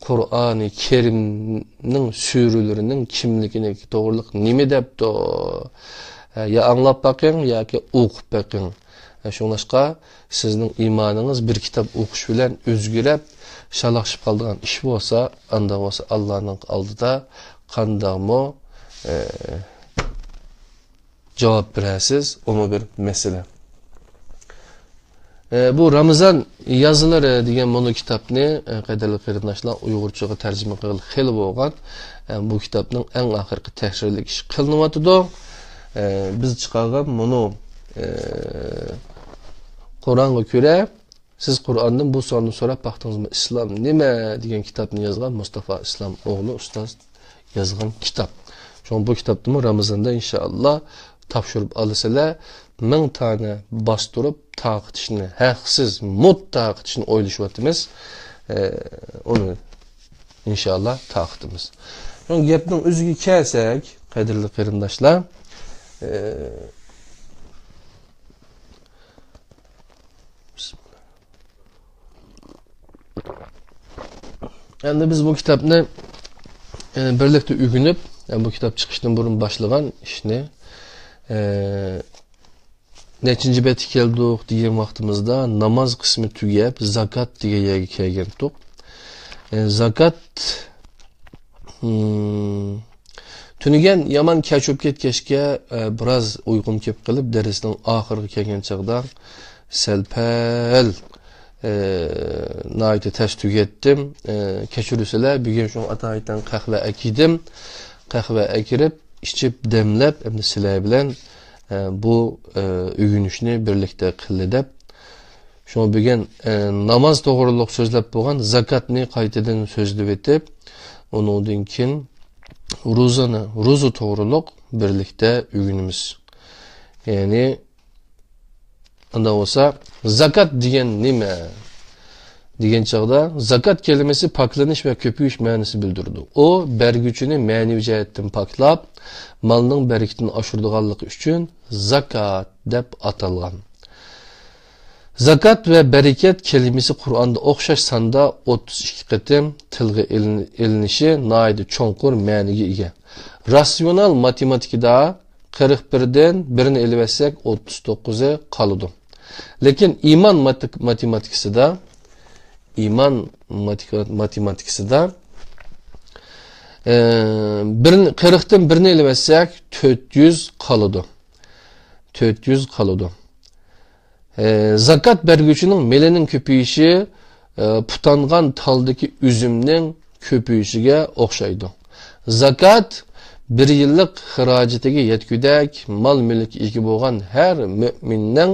قۇرئانى كەرىمنىڭ سۈرىلىرىنىڭ كىملىكىنى توغرىلىق نېمە دەپتۇ؟ ئە، يا ئاڭلاپ بېقىڭ ياكى ئوقۇپ بېقىڭ. ئە، شۇڭلاشقا سىزنىڭ ئىمانىڭىز بىر كىتاب ئوقۇش بىلەن ئۆزگىرەپ، شالاقشىپ قالىدىغان ئىش بولسا، ئاندا بولسا ئاللانىڭ ئالدىدا قانداقمۇ، ئە، جاۋاب بېرەسىز، ئۇمۇ بىر مەسىلە. ئە، بۇ رامىزان يازىلىرى دېگەن مۇنۇ كىتابنى، ئە، قەدىرلىك قېرىنداشلار، ئۇيغۇرچىغا تەرجىمە قىلغىلى خېلى بولغان. ئە، بۇ كىتابنىڭ ئەڭ ئاخىرقى تەھرىرلىك ئىشى قىلىنىۋاتىدۇ. ئە، بىز چىقارغان مۇنۇ، ئە، قۇرئانغا كۆرە، سىز قۇرئاندىن بۇ سوئالنى سوراپ باقتىڭىزمۇ؟ ئىسلام نېمە دېگەن كىتابنى يازغان مۇستافا ئىسلام ئوغلى ئۇستاز يازغان كىتاب. شۇڭا بۇ كىتابنىمۇ رامىزاندا ئىنشائاللا تاپشۇرۇپ ئالىسىلەر. مىڭ دانە باستۇرۇپ تارقىتىشنى، ھەقسىز مۇت تارقىتىشنى ئويلىشىۋاتىمىز. ئە، ئۇنى ئىنشائاللا تارقىتىمىز. شۇڭا گەپنىڭ ئۆزىگە كەلسەك، قەدىرلىك قېرىنداشلار، ئە، ئەمدى بىز بۇ كىتابنى، ئە، بىرلىكتە ئۆگىنىپ، ئە، بۇ كىتاب چىقىشتىن بۇرۇن باشلىغان ئىشنى، ئە، نەچچىنچى بەتكە كەلدۇق دېگەن ۋاقتىمىزدا ناماز قىسمى تۈگەپ، زاكات دېگەن يەرگە كەلگەنتۇق. ئە، زاكات، ھىم، تۈنۈگۈن يامان كەچ بولۇپ كەتكەچكە، ئە، بىراز ئۇيقۇم كېلىپ قېلىپ، دەرسنىڭ ئاخىرىغا كەلگەن چاغدا سەل-پەل، ئە، ناھايىتى تەس تۈگەتتىم. ئە، كەچۈرۈسىلەر، بۈگۈن شۇڭا ئاتايىتەن قەھۋە ئەكىدىم. قەھۋە ئەكىرىپ، ئىچىپ، دەملەپ، ئەمدى سىلەر بىلەن، ئە، بۇ، ئە، ئۆگىنىشنى بىرلىكتە قىلدى دەپ. شۇڭا بۈگۈن، ئە، ناماز توغرۇلۇق سۆزلەپ بولغان زاكاتنى قايتىدىن سۆزلىۋېتىپ، ئۇنىڭدىن كېيىن روزىنى، روزا توغرۇلۇق بىرلىكتە ئۆگىنىمىز. يەنى، ئۇنداق بولسا، زاكات دېگەن نېمە؟ دېگەن چاغدا، زاكات كەلىمىسى پاكلىنىش ۋە كۆپىيىش مەنىسى بىلدۈرىدۇ. ئۇ بەرگۈچىنى مەنىۋى جەھەتتىن پاكلاپ، مالنىڭ بەرىكىتىنى ئاشۇرىدىغانلىقى ئۈچۈن زاكات دەپ ئاتالغان. زاكات ۋە بەرىكەت كەلىمىسى قۇرئاندا ئوخشاش ساندا ئوتتۇز ئىككى قېتىم تىلغا ئېلىن-، ئېلىنىشى ناھايىتى چوڭقۇر مەنىگە ئىگە. راتسىيونال ماتېماتىكىدا قىرىق بىردىن بىرنى ئېلىۋەتسەك، ئوتتۇز توققۇزى قالىدۇ. لېكىن ئىمان ماتېك-، ماتېماتىكىسىدا، ئىمان ماتېك-، ماتېماتىكىسىدا، ئە، بىرنى، قىرىقتىن بىرنى ئېلىۋەتسەك، تۆت يۈز قالىدۇ. تۆت يۈز قالىدۇ. ئە، زاكات بەرگۈچىنىڭ مېلىنىڭ كۆپىيىشى، ئە، پۇتانغان تالدىكى ئۈزۈمنىڭ كۆپىيىشىگە ئوخشايدۇ. زاكات بىر يىللىق خىراجىتىگە يەتكۈدەك مال-مۈلۈككە ئىگە بولغان ھەر مۆمىننىڭ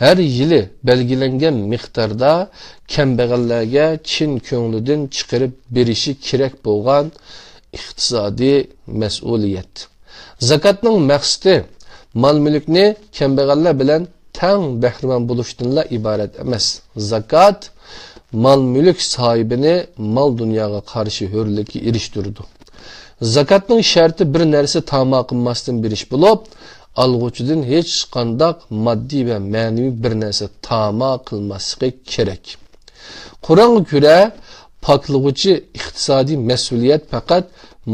ھەر يىلى بەلگىلەنگەن مىقداردا كەمبەغەللەرگە چىن كۆڭلىدىن چىقىرىپ بېرىشى كېرەك بولغان ئىقتىسادىي مەسئۇلىيەت. زاكاتنىڭ مەقسىتى مال-مۈلۈكنى كەمبەغەللەر بىلەن تەڭ بەھرىمەن بولۇشتىنلا ئىبارەت ئەمەس. زاكات مال-مۈلۈك ساھىبىنى مال-دۇنياغا قارشى ھۆرلۈككە ئېرىشتۈرىدۇ. زاكاتنىڭ شەرتى بىر نەرسە تاما قىلماستىن بېرىش بولۇپ، ئالغۇچىدىن ھېچقانداق ماددىي ۋە مەنىۋى بىر نەرسە تاما قىلماسلىقى كېرەك. قۇرئانغا كۆرە، پاكلىغۇچى ئىقتىسادىي مەسئۇلىيەت پەقەت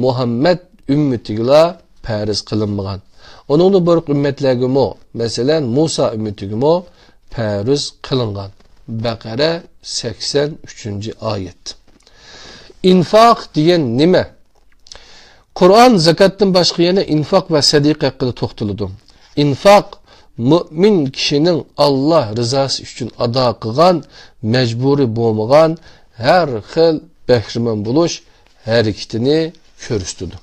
مۇھەممەد ئۈممىتىگىلا پەرز قىلىنمىغان. ئۇنىڭدىن بۇرۇنقى ئۈممەتلەرگىمۇ، مەسىلەن، مۇسا ئۈممىتىگىمۇ پەرز قىلىنغان. بەقەرە سەكسەن ئۈچىنچى ئايەت. ئىنفاق دېگەن نېمە؟ قۇرئان زاكاتتىن باشقا يەنە ئىنفاق ۋە سەدىقە ھەققىدە توختىلىدۇ. ئىنفاق مۆمىن كىشىنىڭ ئاللا رىزاسى ئۈچۈن ئادا قىلغان، مەجبۇرىي بولمىغان ھەر خىل بەھرىمەن بولۇش ھەرىكىتىنى كۆرسىتىدۇ.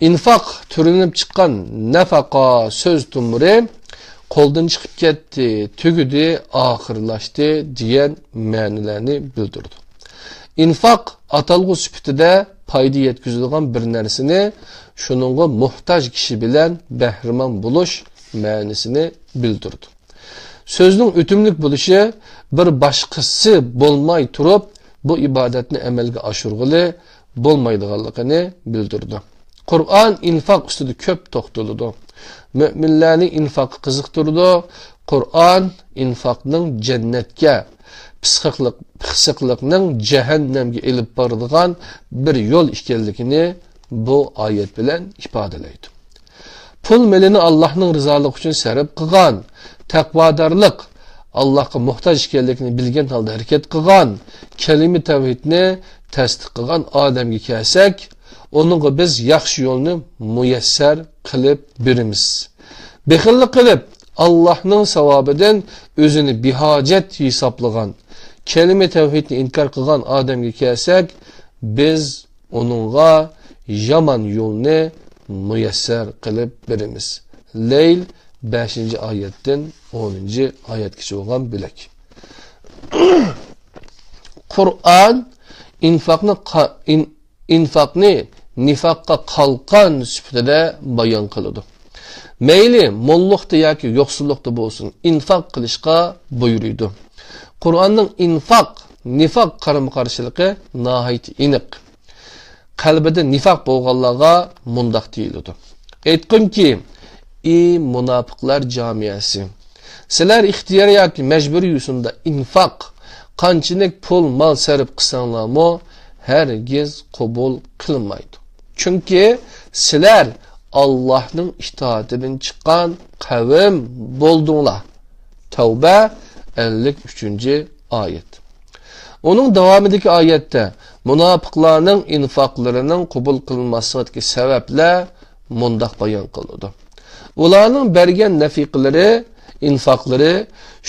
ئىنفاق تۈرلىنىپ چىققان نەفەقە سۆز تومۇرى قولدىن چىقىپ كەتتى، تۈگىدى، ئاخىرلاشتى دېگەن مەنىلەرنى بىلدۈرىدۇ. ئىنفاق ئاتالغۇ سۈپىتىدە پايدا يەتكۈزىدىغان بىر نەرسىنى، شۇنىڭغا موھتاج كىشى بىلەن بەھرىمەن بولۇش مەنىسىنى بىلدۈرىدۇ. سۆزنىڭ ئۆتۈملۈك بولۇشى بىر باشقىسى بولماي تۇرۇپ، بۇ ئىبادەتنى ئەمەلگە ئاشۇرغىلى بولمايدىغانلىقىنى بىلدۈرىدۇ. قۇرئان ئىنفاق ئۈستىدە كۆپ توختىلىدۇ. مۆمىنلەرنى ئىنفاققا قىزىقتۇرىدۇ. قۇرئان ئىنفاقنىڭ جەننەتكە، پىسخىقلىق، پىسخىقلىقنىڭ جەھەننەمگە ئېلىپ بارىدىغان بىر يول ئىكەنلىكىنى بۇ ئايەت بىلەن ئىپادىلەيدۇ. پۇل مېلىنى ئاللاھنىڭ رىزالىقى ئۈچۈن سەرپ قىلغان، تەقۋادارلىق، ئاللاھقا موھتاج ئىكەنلىكىنى بىلگەن ھالدا ھەرىكەت قىلغان، كەلىمە تەۋھىدنى تەستىق قىلغان ئادەمگە كەلسەك، ئۇنىڭغا بىز ياخشى يولنى مۇيەسسەر قىلىپ بېرىمىز. بېخىللىق قىلىپ، ئاللاھنىڭ ساۋابىدىن ئۆزىنى بىھاجەت ھېسابلىغان، كەلىمە تەۋھىدنى ئىنكار قىلغان ئادەمگە كەلسەك، بىز ئۇنىڭغا يامان يولنى مۇيەسسەر قىلىپ بېرىمىز. لەيل بەشىنچى ئايەتتىن ئونىنچى ئايەتكىچە بولغان بۆلەك. قۇرئان ئىنفاقنى قا-، ئىن-، ئىنفاقنى نىفاققا قالقان سۈپىتىدە بايان قىلىدۇ. مەيلى موللۇقتا ياكى يوقسۇللۇقتا بولسۇن، ئىنفاق قىلىشقا بۇيرۇيدۇ. قۇرئاننىڭ ئىنفاق، نىفاق قارىمۇ-قارشىلىقى ناھايىتى ئېنىق. قەلبىدە نىفاق بولغانلارغا مۇنداق دېيىلىدۇ: ئېيتقىنكى، ئى مۇناپىقلار جامىيەسى! سىلەر ئىختىيار ياكى مەجبۇرىي يوسۇندا ئىنفاق، قانچىلىك پۇل-مال سەرپ قىلساڭلارمۇ، ھەرگىز قوبۇل قىلىنمايدۇ. چۈنكى سىلەر ئاللاھنىڭ ئىتائىتىدىن چىققان قەۋم بولدۇڭلار. تەۋبە، ئەللىك ئۈچىنچى ئايەت. ئۇنىڭ داۋامىدىكى ئايەتتە مۇناپىقلارنىڭ ئىنفاقلىرىنىڭ قوبۇل قىلىنماسلىقىدىكى سەۋەبلەر مۇنداق بايان قىلىنىدۇ: ئۇلارنىڭ بەرگەن نەفىقىلىرى، ئىنفاقلىرى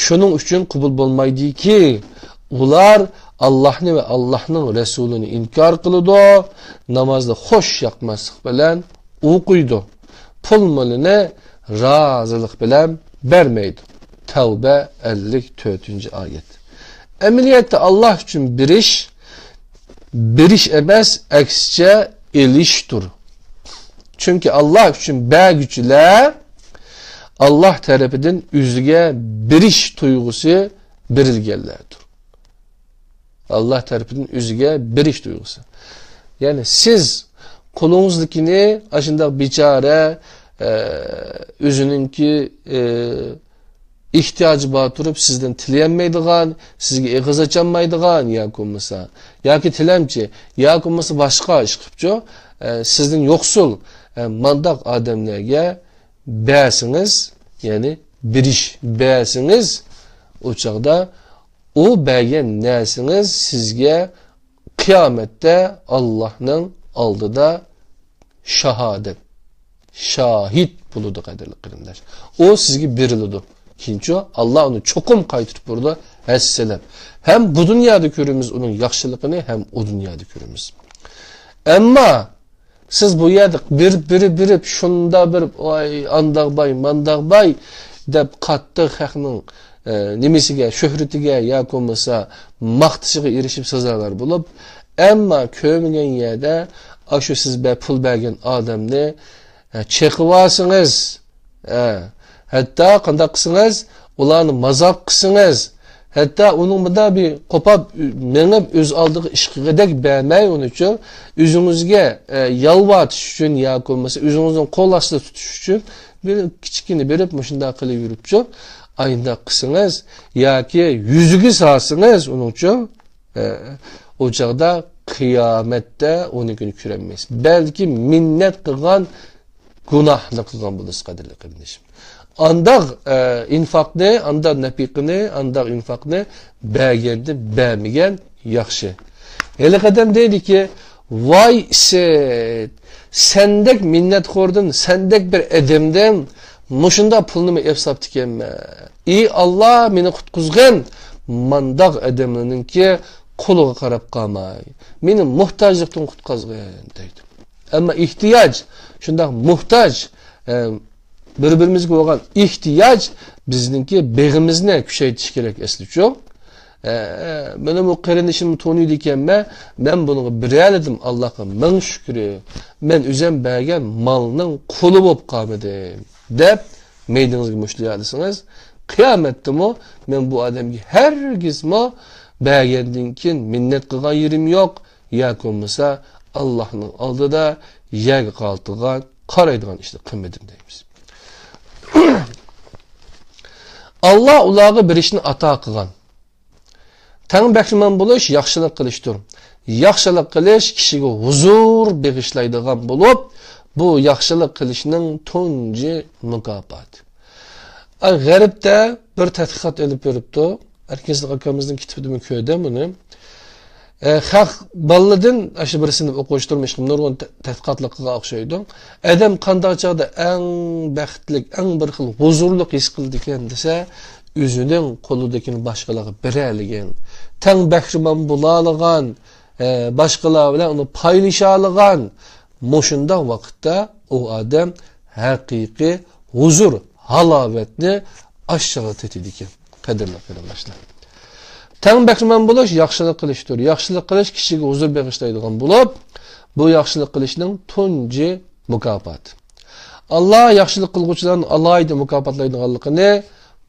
شۇنىڭ ئۈچۈن قوبۇل بولمايدۇكى، ئۇلار ئاللاھنى ۋە ئاللاھنىڭ رەسۇلىنى ئىنكار قىلىدۇ، نامازنى خۇش ياقماسلىق بىلەن ئوقۇيدۇ، پۇل-مالىنى رازىلىق بىلەن بەرمەيدۇ. تەۋبە، ئەللىك تۆتىنچى ئايەت. ئەمەلىيەتتە ئاللاھ ئۈچۈن بېرىش، بېرىش ئەمەس، ئەكسىچە ئېلىشتۇر. چۈنكى ئاللاھ ئۈچۈن بەرگۈچىلەر ئاللاھ تەرىپىدىن ئۆزىگە بېرىش تۇيغۇسى بېرىلگەنلەردۇر. ئاللاھ تەرىپىدىن ئۆزىگە بېرىش تۇيغۇسى. يەنى سىز قولىڭىزدىكىنى ئاشۇنداق بىچارە، ئە، ئۆزىنىڭكى، ئە، ئېھتىياجى بار تۇرۇپ سىزدىن تىلىيەلمەيدىغان، سىزگە ئېغىز ئاچالمايدىغان ياكى بولمىسا، ياكى تىلەمچى، ياكى بولمىسا باشقا ئىش قىپچۇ، ئە، سىزدىن يوقسۇل، ئە، مانداق ئادەملەرگە بەرسىڭىز، يەنى بېرىش، بەرسىڭىز، ئۇ چاغدا ئۇ بەرگەن نەرسىڭىز سىزگە قىيامەتتە ئاللاھنىڭ ئالدىدا شاھادەت، شاھىت بولىدۇ، قەدىرلىك قېرىنداش. ئۇ سىزگە بېرىلىدۇ. كېيىنچۇ ئاللاھ ئۇنى چوقۇم قايتۇرۇپ بېرىدۇ، ھەسسىلەپ. ھەم بۇ دۇنيادا كۆرىمىز ئۇنىڭ ياخشىلىقىنى، ھەم ئۇ دۇنيادا كۆرىمىز. ئەمما سىز بۇ يەردە بېرىپ، بېرىپ، بېرىپ، شۇنداق بېرىپ، ۋاي، ئانداق باي، مانداق باي دەپ قاتتىق خەقنىڭ، ئە، نېمىسىگە، شۆھرىتىگە ياكى بولمىسا ماختىشىغا ئېرىشىپ سازاۋەر بولۇپ، ئەمما كۆرمىگەن يەردە ئاشۇ سىز بە-، پۇل بەرگەن ئادەمنى، ئە، چېقىۋالسىڭىز، ئە، ھەتتا قانداق قىلسىڭىز، ئۇلارنى مازاق قىلسىڭىز، ھەتتا ئۇنىڭ مۇنداق بىر قوپاپ مېڭىپ، ئۆز ئالدىغا ئىش قىلغۇدەك بەرمەي ئۇنىچۇ، ئۆزىڭىزگە، ئە، يالۋارتىش ئۈچۈن ياكى بولمىسا ئۆزىڭىزنىڭ قول ئاستىدا تۇتۇش ئۈچۈن بىر كىچىككىنە بېرىپ مۇشۇنداق قىلىپ يۈرۈپچۇ، ئاينداق قىلسىڭىز ياكى يۈزىگە سالسىڭىز ئۇنىڭچۇ، ئە، ئۇ چاغدا قىيامەتتە ئۇنىڭكىنى كۆرەلمەيسىز. بەلكى مىننەت قىلغان گۇناھنى قىلغان بولىسىز، قەدىرلىك قېرىندىشىم. ئانداق، ئە، ئىنفاقنى، ئانداق نەپىقىنى، ئانداق ئىنفاقنى بەرگەندىن بەرمىگەن ياخشى. ھېلىقى ئادەم دەيدىكى، ۋاي ئىسىت، سەندەك مىننەتخوردىن، سەندەك بىر ئادەمدىن مۇشۇنداق پۇلنىمۇ ئېلىپ ساپتىكەنمەن. ئى ئاللاھ، مېنى قۇتقۇزغىن، مانداق ئادەملەرنىڭكى قولىغا قاراپ قالماي، مېنى موھتاجلىقتىن قۇتقازغىن دەيدۇ. ئەمما ئېھتىياج، شۇنداق موھتاج، ئە، بىر-بىرىمىزگە بولغان ئېھتىياج بىزنىڭكى بېغىمىزنى كۈچەيتىشى كېرەك ئەسلىچۇ. ئە، ئە، مېنى بۇ قېرىندىشىم تونۇيدىكەنمەن، مەن بۇنىڭغا بېرەلىدىم، ئاللاھقا مىڭ شۈكرى. مەن ئۆزۈم بەرگەن مالنىڭ قۇلى بولۇپ قالمىدىم، دەپ مەيدىڭىزگە مۇشتلىيالىسىڭىز، قىيامەتتىمۇ مەن بۇ ئادەمگە ھەرگىزمۇ بەرگەندىن كېيىن مىننەت قىلغان يېرىم يوق، ياكى بولمىسا ئاللاھنىڭ ئالدىدا يەرگە قالتىدىغان، قارايدىغان ئىشنى قىلمىدىم دەيمىز. ئاللاھ ئۇلارغا بېرىشنى ئاتا قىلغان. تەڭ بەھرىمەن بولۇش ياخشىلىق قىلىشتۇر. ياخشىلىق قىلىش كىشىگە ھۇزۇر بېغىشلايدىغان بولۇپ، بۇ ياخشىلىق قىلىشنىڭ تۇنجى مۇكاپاتى. ئە، غەربتە بىر تەتقىقات ئېلىپ بېرىپتۇ. ئەركىنسىز ئاكامىزنىڭ كىتابىدىمۇ كۆردۈم بۇنى. ئە، خەق بالىلىرىدىن، ئاشۇ بىر سىنىپ ئوقۇغۇچى تۇرمۇشقا نۇرغۇن تە-، تەتقىقاتلار قىلغان ئوخشايدۇ. ئادەم قانداق چاغدا ئەڭ بەختلىك، ئەڭ بىر خىل ھۇزۇرلۇق ھېس قىلىدىكەن دېسە، ئۆزىنىڭ قولىدىكىنى باشقىلارغا بېرەلىگەن، تەڭ بەھرىمەن بولالىغان، ئە، باشقىلار بىلەن ئۇنى پايلىشالىغان، مۇشۇنداق ۋاقىتتا ئۇ ئادەم ھەقىقىي ھۇزۇر، ھالاۋەتنى ئاشۇ چاغدا تېتىيدىكەن. قەدىرلىك قېرىنداشلار، تەڭ بەھرىمەن بولۇش ياخشىلىق قىلىشتۇر. ياخشىلىق قىلىش كىشىگە ھۇزۇر بېغىشلايدىغان بولۇپ، بۇ ياخشىلىق قىلىشنىڭ تۇنجى مۇكاپاتى. ئاللا ياخشىلىق قىلغۇچىلارنى ئالاھىدە مۇكاپاتلايدىغانلىقىنى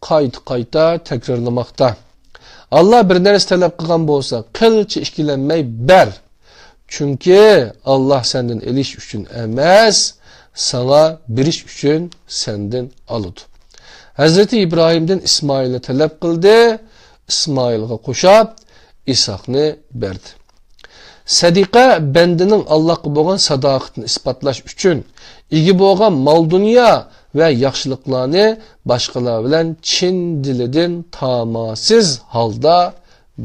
قايتا-قايتا تەكرارلىماقتا. ئاللا بىر نەرسە تەلەپ قىلغان بولسا، قىلچە ئىككىلەنمەي بەر. چۈنكى ئاللا سەندىن ئېلىش ئۈچۈن ئەمەس، ساڭا بېرىش ئۈچۈن سەندىن ئالىدۇ. ھەزرىتى ئىبراھىمدىن ئىسمائىلنى تەلەپ قىلدى، ئىسمائىلغا قوشاپ ئىسھاقنى بەردى. سەدىقە بەندىنىڭ ئاللاغا بولغان ساداقىتىنى ئىسپاتلاش ئۈچۈن، ئىگە بولغان مال-دۇنيا ۋە ياخشىلىقلارنى باشقىلار بىلەن چىن دىلىدىن تاماسىز ھالدا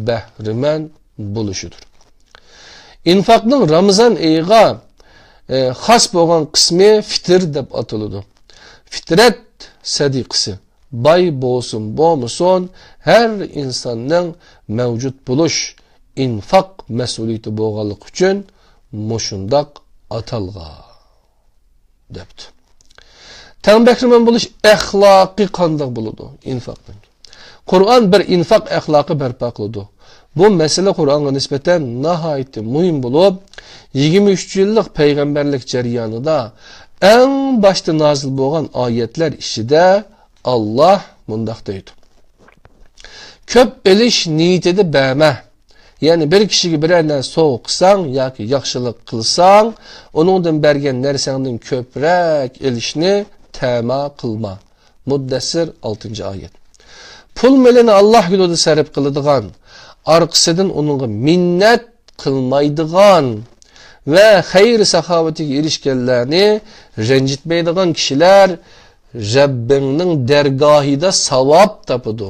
بەھرىمەن بولۇشىدۇر. ئىنفاقنىڭ رامىزان ئېيىغا، ئە، خاس بولغان قىسمى فىتىر دەپ ئاتىلىدۇ. فىترەت سەدىقىسى باي بولسۇن بولمىسۇن، ھەر ئىنساننىڭ مەۋجۇت بولۇش، ئىنفاق مەسئۇلىيىتى بولغانلىقى ئۈچۈن مۇشۇنداق ئاتالغان، دەپتۇ. تەڭ بەھرىمەن بولۇش ئەخلاقى قانداق بولىدۇ؟ ئىنفاقنىڭ. قۇرئان بىر ئىنفاق ئەخلاقى بەرپا قىلىدۇ. بۇ مەسىلە قۇرئانغا نىسبەتەن ناھايىتى مۇھىم بولۇپ، يىگىرمە ئۈچ يىللىق پەيغەمبەرلىك جەريانىدا ئەڭ باشتا نازىل بولغان ئايەتلەر ئىچىدە ئاللا مۇنداق دەيدۇ: «كۆپ ئېلىش نىيىتىدە بەرمە.» يەنى بىر كىشىگە بىرەر نەرسە سوۋغا قىلساڭ ياكى ياخشىلىق قىلساڭ، ئۇنىڭدىن بەرگەن نەرسەڭدىن كۆپرەك ئېلىشنى تەما قىلما. مۇددەسسىر، ئالتىنچى ئايەت. پۇل مېلىنى ئاللا يولىدا سەرپ قىلىدىغان، ئارقىسىدىن ئۇنىڭغا مىننەت قىلمايدىغان ۋە خەير-ساخاۋىتىگە ئېرىشكەنلەرنى رەنجىتمەيدىغان كىشىلەر رەببىڭنىڭ دەرگاھىدا ساۋاب تاپىدۇ.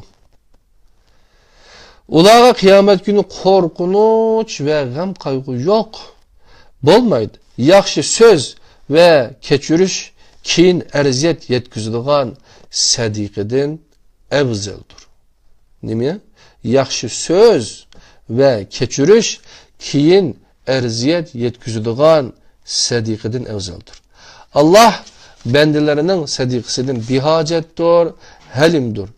ئۇلارغا قىيامەت كۈنى قورقۇنچ ۋە غەم-قايغۇ يوق. بولمايدۇ. ياخشى سۆز ۋە كەچۈرۈش كېيىن ئەزىيەت يەتكۈزىدىغان سەدىقىدىن ئەۋزەلدۇر. نېمە؟ ياخشى سۆز ۋە كەچۈرۈش كېيىن ئەزىيەت يەتكۈزىدىغان سەدىقىدىن ئەۋزەلدۇر. ئاللا بەندىلىرىنىڭ سەدىقىسىدىن بىھاجەتتۇر، ھەلىمدۇر.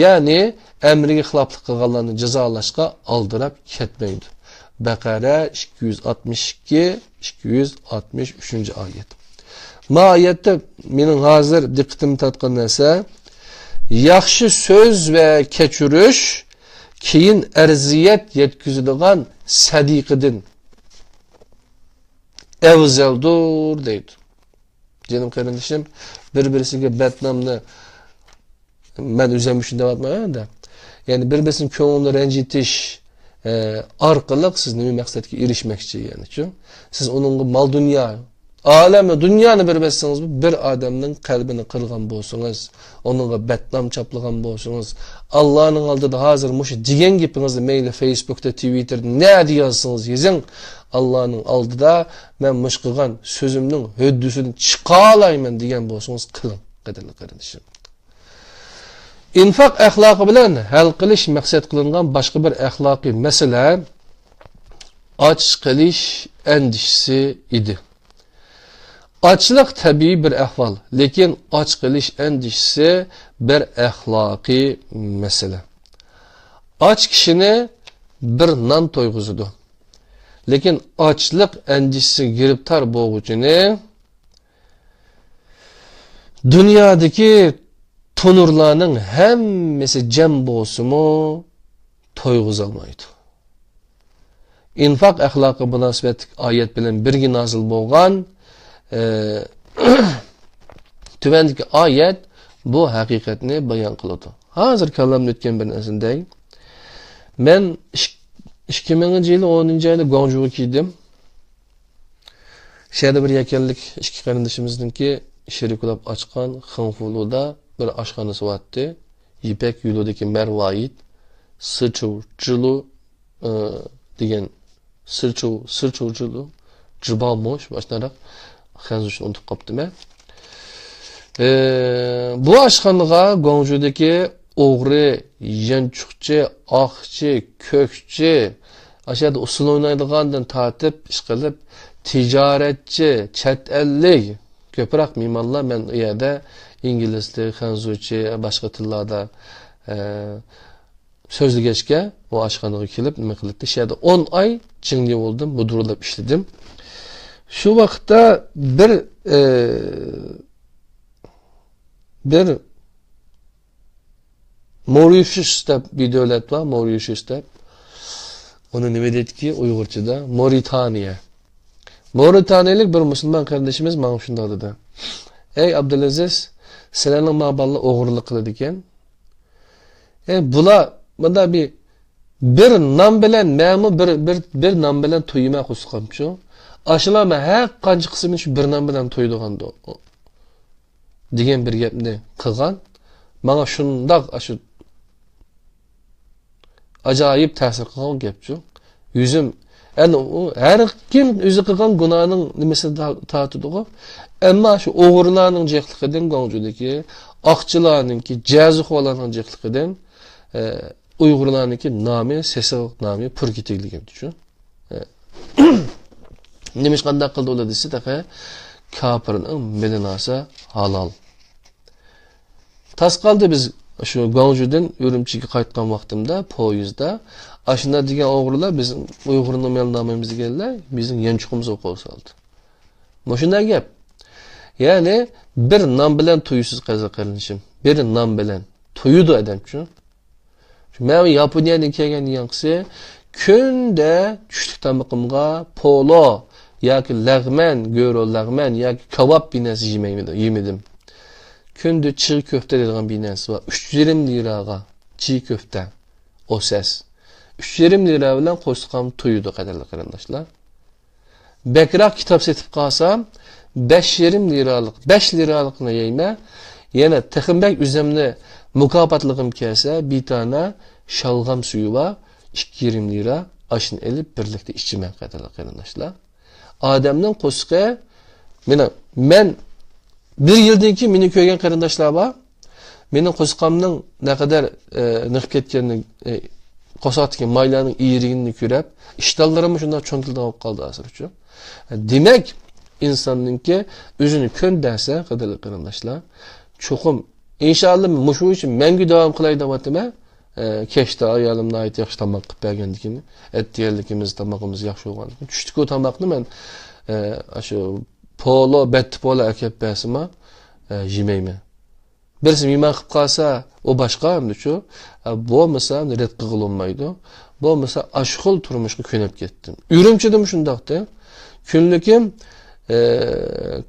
يەنى ئەمرىگە خىلاپلىق قىلغانلارنى جازالاشقا ئالدىراپ كەتمەيدۇ. بەقەرە ئىككى يۈز ئاتمىش ئىككى، ئىككى يۈز ئاتمىش ئۈچىنچى ئايەت. ما ئايەتتە مېنىڭ ھازىر دىققىتىمنى تارتقان نەرسە، ياخشى سۆز ۋە كەچۈرۈش كېيىن ئەزىيەت يەتكۈزىدىغان سەدىقىدىن ئەۋزەلدۇر دەيدۇ. جېنىم قېرىندىشىم، بىر-بىرسىگە بەتنامنى، مەن ئۆزۈم ئۈچۈن دەۋاتمايمەن-دە. يەنى بىر-بىرسىنىڭ كۆڭلىنى رەنجىتىش، ئە، ئارقىلىق سىز نېمە مەقسەتكە ئېرىشمەكچى، يەنىچۇ؟ سىز ئۇنىڭغا مال-دۇنيا، ئالەمنى، دۇنيانى بېرىۋەتسىڭىزمۇ، بىر ئادەمنىڭ قەلبىنى قىرغان بولسىڭىز، ئۇنىڭغا بەتنام چاپلىغان بولسىڭىز، ئاللانىڭ ئالدىدا ھازىر مۇشۇ دېگەن گېپىڭىزنى مەيلى فېيسبۇكتا، تىۋىتتېردا نەدە يازسىڭىز يېزىڭ، ئاللانىڭ ئالدىدا مەن مۇشۇ قىلغان سۆزۈمنىڭ ھۆددىسىنى چىقالايمەن دېگەن بولسىڭىز قىلىڭ، قەدىرلىك قېرىندىشىم. ئىنفاق ئەخلاقى بىلەن ھەل قىلىش مەقسەت قىلىنغان باشقا بىر ئەخلاقىي مەسىلە ئاچ قېلىش ئەندىشىسى ئىدى. ئاچلىق تەبىئىي بىر ئەھۋال، لېكىن ئاچ قېلىش ئەندىشىسى بىر ئەخلاقىي مەسىلە. ئاچ كىشىنى بىر نان تويغۇزىدۇ، لېكىن ئاچلىق ئەندىشىسىگە گىرىپتار بولغۇچىنى دۇنيادىكى تونۇرلارنىڭ ھەممىسى جەم بولسىمۇ تويغۇزالمايدۇ. ئىنفاق ئەخلاقى مۇناسىۋەتلىك ئايەت بىلەن بىرگە نازىل بولغان، ئە، تۆۋەندىكى ئايەت بۇ ھەقىقەتنى بايان قىلىدۇ. ھازىر كاللامدىن ئۆتكەن بىر نەرسىنى دەي. مەن ئىك-، ئىككى مىڭىنچى يىلى ئونىنچى ئايدا گۇاڭجۇغا كىردىم. شۇ يەردە بىر يەكەنلىك ئىككى قېرىندىشىمىزنىڭكى شېرىك بولاپ ئاچقان خېڭفۇلۇدا بىر ئاشخانىسى بارتتى. يىپەك يولىدىكى مەرۋايىت، سىچۇ جىلۇ، ئى، دېگەن، سىچۇ، سىچۇ جىلۇ، جىبامۇ، شۇ ئاشۇنداق خەنزۇچىنى ئۇنتۇپ قاپتىمەن. ئى، بۇ ئاشخانىغا گۇاڭجۇدىكى ئوغرى، يانچۇقچى، ئاقچى، كۆكچى، ئاشۇ يەردە ئۇسسۇل ئوينايدىغاندىن تارتىپ، ئىشقىلىپ، تىجارەتچى، چەت ئەللىك، كۆپرەك مېھمانلار مەن ئۇ يەردە ئىنگلىز تىلى، خەنزۇچە، باشقا تىللاردا، ئە، سۆزلىگەچكە، ئۇ ئاشخانىغا كېلىپ نېمە قىلاتتى. شۇ يەردە ئون ئاي جىڭلى بولدۇم، مۇدىرلاپ ئىشلىدىم. شۇ ۋاقىتتا بىر، ئە، بىر مورىشىس دەپ بىر دۆلەت بار، مورىشىس دەپ. ئۇنى نېمە دەيدىكى ئۇيغۇرچىدا؟ مورىتانىيە. مورىتانىيەلىك بىر مۇسۇلمان قېرىندىشىمىز ماڭا شۇنداق دېدى: «ئەي ئابدۇلئەزىز، سىلەرنىڭ ماڭا بالىلار ئوغرىلىق قىلىدىكەن. ئەي بۇلار مۇنداق بىر، بىر نان بىلەن، مەنمۇ بىر، بىر، بىر نان بىلەن تويىمەن قوسۇقامچۇ. ئاشۇلار مەن ھەر قانچە قىلسىمۇ شۇ بىر نان بىلەن تويىدىغاندۇ؟» دېگەن بىر گەپنى قىلغان. ماڭا شۇنداق ئاشۇ ئاجايىپ تەسىر قىلغان گەپچۇ. يۈزۈم، ئەنە ئۇ ھەر كىم ئۆزى قىلغان گۇناھنىڭ نېمىسىنى تا-، تارتىدىغۇ. ئەمما شۇ ئوغرىلارنىڭ جىقلىقىدىن، گۇاڭجۇدىكى ئاقچىلارنىڭكى، جەزىخورلارنىڭ جىقلىقىدىن، ئە، ئۇيغۇرلارنىڭكى نامى، سېسىق نامى پۈركىتىلگەنچۇ. نېمىش قانداق قىلدى ئۇلار دېسە، تېخى كاپىرنىڭ مېلىنى ئالسا ھالال. تاس قالدى، بىز شۇ گۇاڭجۇدىن ئۈرۈمچىگە قايتقان ۋاقتىمدا پويىزدا ئاشۇنداق دېگەن ئوغرىلار بىزنىڭ ئۇيغۇرنىڭ مېلىنى ئالمايمىز دېگەنلەر بىزنىڭ يانچۇقىمىزغا قول سالدى. مۇشۇنداق گەپ. يەنى بىر نان بىلەن تويىسىز قەزى قېرىندىشىم. بىر نان بىلەن تويىدۇ ئادەمچۇ. مەن ياپونىيەدىن كەلگەندىن كېيىنقىسى كۈندە چۈشلۈك تامىقىمغا پولو ياكى لەغمەن، گۆرو لەغمەن ياكى كاۋاپ بىر نەرسە يېمەيمىدىم، يېمىدىم. كۈندە چىغ كۆفتە دەيدىغان بىر نەرسە بار. ئۈچ يېرىم لىراغا چىغ كۆفتە، ئوسەس. ئۈچ يېرىم لىرا بىلەن قورسىقىم تويىدۇ، قەدىرلىك قېرىنداشلار. بەكرەك كىتاب سېتىپ قالسام، بەش يېرىم لىرالىق، بەش لىرالىقنى يەيمەن. يەنە تېخىمۇ بەك ئۆزۈمنى مۇكاپاتلىغۇم كەلسە، بىر دانە شالغام سۈيى بار، ئىككى يېرىم لىرا، ئاشۇنى ئېلىپ بىرلىكتە ئىچىمەن، قەدىرلىك قېرىنداشلار. ئادەمنىڭ قورسىقى، مېنىڭ، مەن بىر يىلدىن كېيىن مېنى كۆرگەن قېرىنداشلار بار. مېنىڭ قورسىقىمنىڭ نەقەدەر، ئە، نېقىپ كەتكىنىنى، ئە، قورساقتىكى مايلارنىڭ ئېرىگىنىنى كۆرۈپ، ئىشتانلىرىممۇ شۇنداق چوڭىيىدىغان بولۇپ قالدى ھازىرچۇ. دېمەك، ئىنساننىڭكى ئۆزىنى كۆندەرسە، قەدىرلىك قېرىنداشلار، چوقۇم، ئىنشائاللا، مۇشۇ ئىشنى مەڭگۈ داۋام قىلاي دەۋاتىمەن. ئە، كەچتە ئايالىم ناھايىتى ياخشى تاماق قىلىپ بەرگەندىكىن، ئەتىگەنلىكىمىز، تامىقىمىز ياخشى بولغاندىكىن، چۈشتىكى تاماقنى مەن، ئە، ئاشۇ پولو، بەتتە پولو ئەكەپ بەرسىمۇ، ئە، يېمەيمەن. بىرسى مېھمان قىلىپ قالسا، ئۇ باشقا ئەمدىچۇ. ئە، بولمىسا، ئەمدى رەت قىلغىلى بولمايدۇ. بولمىسا، ئاشۇ خىل تۇرمۇشقا كۆنۈپ كەتتىم. ئۈرۈمچىدىمۇ شۇنداقتى. كۈنلۈكۈم، ئە،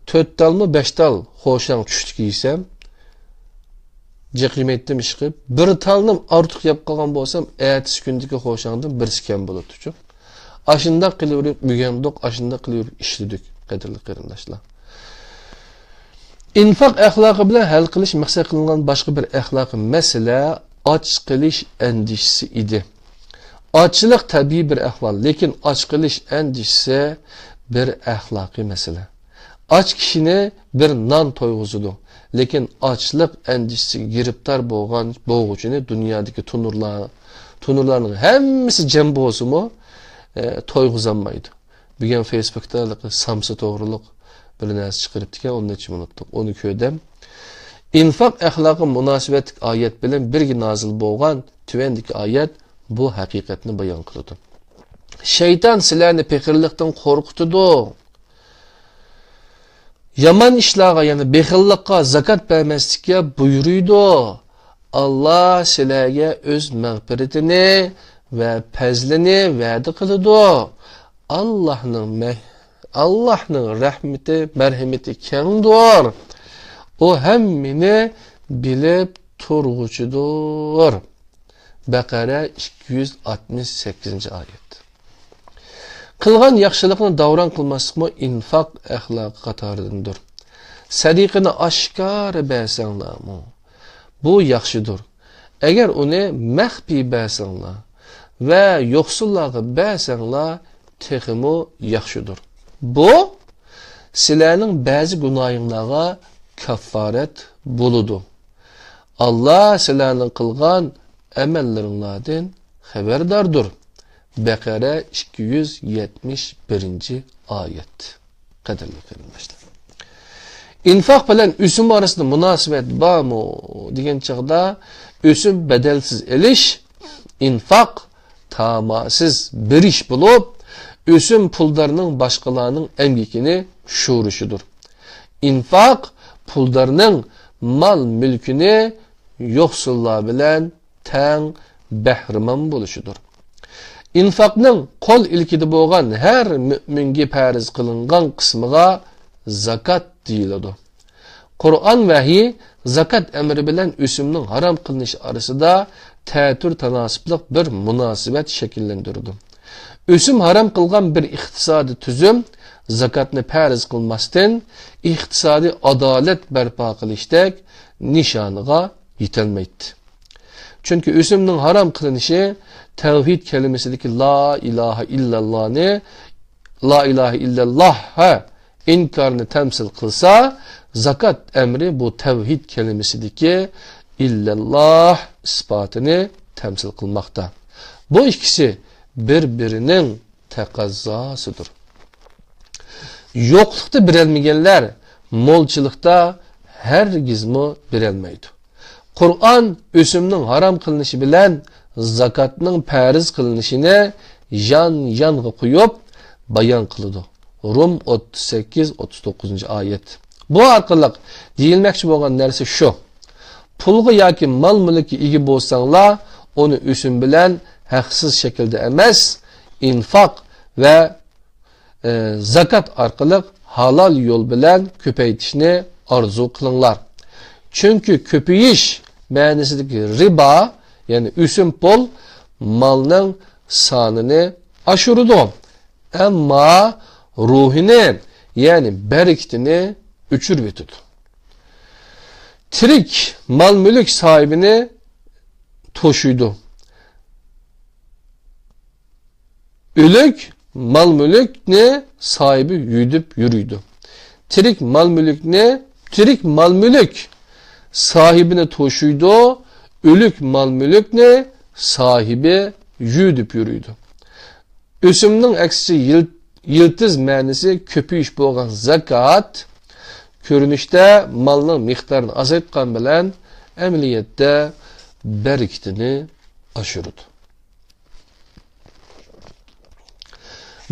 تۆت تالمۇ، بەش تال خوشاڭ چۈشتىكى يېسەم، جىق يېمەيتتىم ئىشقىپ. بىر تالنىمۇ ئارتۇق يەپ قالغان بولسام، ئەتىسى كۈندىكى خوشاڭدىن بىرسى كەم بولاتتىچۇ. ئاشۇنداق قىلىۋېرىپ ئۆگەندۇق، ئاشۇنداق قىلىۋېرىپ ئىشلىدۇق، قەدىرلىك قېرىنداشلار. ئىنفاق ئەخلاقى بىلەن ھەل قىلىش مەقسەت قىلىنغان باشقا بىر ئەخلاقىي مەسىلە ئاچ قېلىش ئەندىشىسى ئىدى. ئاچلىق تەبىئىي بىر ئەھۋال، لېكىن ئاچ قېلىش ئەندىشىسى بىر ئەخلاقىي مەسىلە. ئاچ كىشىنى بىر نان تويغۇزىدۇ، لېكىن ئاچلىق ئەندىشىسىگە گىرىپتار بولغان، بولغۇچىنى دۇنيادىكى تونۇرلار، تونۇرلارنىڭ ھەممىسى جەم بولسىمۇ، ئە، تويغۇزالمايدۇ. بۈگۈن فېيسبۇكتا ھېلىقى سامسا توغرۇلۇق بىر نەرسە چىقىرىپتىكەن، ئۇنى نەچچە مىنۇتلۇق، ئۇنى كۆردۈم. ئىنفاق ئەخلاقى مۇناسىۋەتلىك ئايەت بىلەن بىرگە نازىل بولغان تۆۋەندىكى ئايەت بۇ ھەقىقەتنى بايان قىلىدۇ. شەيتان سىلەرنى پېقىرلىقتىن قورقۇتىدۇ. يامان ئىشلارغا، يەنى بېخىللىققا، زاكات بەرمەسلىككە بۇيرۇيدۇ. ئاللا سىلەرگە ئۆز مەغپىرىتىنى ۋە پەزلىنى ۋەدە قىلىدۇ. ئاللانىڭ مەھ-، ئاللانىڭ رەھمىتى، مەرھىمىتى كەڭدۇر. ئۇ ھەممىنى بىلىپ تۇرغۇچىدۇر. بەقەرە ئىككى يۈز ئاتمىش سەككىزىنچى ئايەت. قىلغان ياخشىلىقنى داۋراڭ قىلماسلىقمۇ ئىنفاق ئەخلاقى قاتارىدىندۇر. سەدىقىنى ئاشكارا بەرسەڭلارمۇ، بۇ ياخشىدۇر. ئەگەر ئۇنى مەخپىي بەرسەڭلار ۋە يوقسۇللارغا بەرسەڭلار، تېخىمۇ ياخشىدۇر. بۇ سىلەرنىڭ بەزى گۇناھىڭلارغا كاففارەت بولىدۇ. ئاللا سىلەرنىڭ قىلغان ئەمەللىرىڭلاردىن خەۋەرداردۇر. بەقەرە ئىككى يۈز يەتمىش بىرىنچى ئايەت. قەدىرلىك قېرىنداشلار، ئىنفاق بىلەن ئۆسۈم ئارىسىدا مۇناسىۋەت بارمۇ دېگەن چاغدا، ئۆسۈم بەدەلسىز ئېلىش، ئىنفاق تاماسىز بېرىش بولۇپ، ئۆسۈم پۇلدارنىڭ باشقىلارنىڭ ئەمگىكىنى شورىشىدۇر. ئىنفاق پۇلدارنىڭ مال-مۈلكىنى يوقسۇللار بىلەن تەڭ بەھرىمەن بولۇشىدۇر. ئىنفاقنىڭ قول ئىلكىدە بولغان ھەر مۆمىنگە پەرز قىلىنغان قىسمىغا زاكات دېيىلىدۇ. قۇرئان ۋەھىي زاكات ئەمرى بىلەن ئۆسۈمنىڭ ھارام قىلىنىشى ئارىسىدا تەتۈر تاناسىپلىق بىر مۇناسىۋەت شەكىللەندۈرىدۇ. ئۆسۈم ھارام قىلغان بىر ئىقتىسادىي تۈزۈم زاكاتنى پەرز قىلماستىن، ئىقتىسادىي ئادالەت بەرپا قىلىشتەك نىشانىغا يېتەلمەيتتى. چۈنكى ئۆسۈمنىڭ ھارام قىلىنىشى تەۋھىد كەلىمىسىدىكى لا ئىلاھە ئىللاللانى، لا ئىلاھە ئىللاللاھە ئىنكارنى تەمسىل قىلسا، زاكات ئەمرى بۇ تەۋھىد كەلىمىسىدىكى ئىللاللاھ ئىسپاتىنى تەمسىل قىلماقتا. بۇ ئىككىسى بىر-بىرىنىڭ تەقەززاسىدۇر. يوقلۇقتا بېرەلمىگەنلەر مولچىلىقتا ھەرگىزمۇ بېرەلمەيدۇ. قۇرئان ئۆسۈمنىڭ ھارام قىلىنىشى بىلەن زاكاتنىڭ پەرز قىلىنىشىنى يان-يانغا قويۇپ بايان قىلىدۇ. رۇم ئوتتۇز سەككىز، ئوتتۇز توققۇزىنچى ئايەت. بۇ ئارقىلىق دېيىلمەكچى بولغان نەرسە شۇ. پۇلغا ياكى مال-مۈلۈككە ئىگە بولساڭلار، ئۇنى ئۆسۈم بىلەن ھەقسىز شەكىلدە ئەمەس، ئىنفاق ۋە، ئە، زاكات ئارقىلىق ھالال يول بىلەن كۆپەيتىشنى ئارزۇ قىلىڭلار. چۈنكى كۆپىيىش مەنىسىدىكى رىبا، يەنى ئۆسۈمپۇل مالنىڭ سانىنى ئاشۇرىدۇ، ئەمما روھىنى، يەنى بەرىكىتىنى ئۆچۈرۈۋېتىدۇ. تىرىك مال-مۈلۈك ساھىبىنى توشۇيدۇ. ئۆلۈك مال-مۈلۈكنى ساھىبى يۈدۈپ يۈرىدۇ. تىرىك مال-مۈلۈكنى، تىرىك مال-مۈلۈك ساھىبىنى توشۇيدۇ، ئۆلۈك مال-مۈلۈكنى ساھىبى يۈدۈپ يۈرىدۇ. ئۆسۈمنىڭ ئەكسىچە يىل-، يىلتىز مەنىسى كۆپىيىش بولغان زاكات كۆرۈنۈشتە مالنىڭ مىقدارىنى ئازايتقان بىلەن ئەمەلىيەتتە بەرىكىتىنى ئاشۇرىدۇ.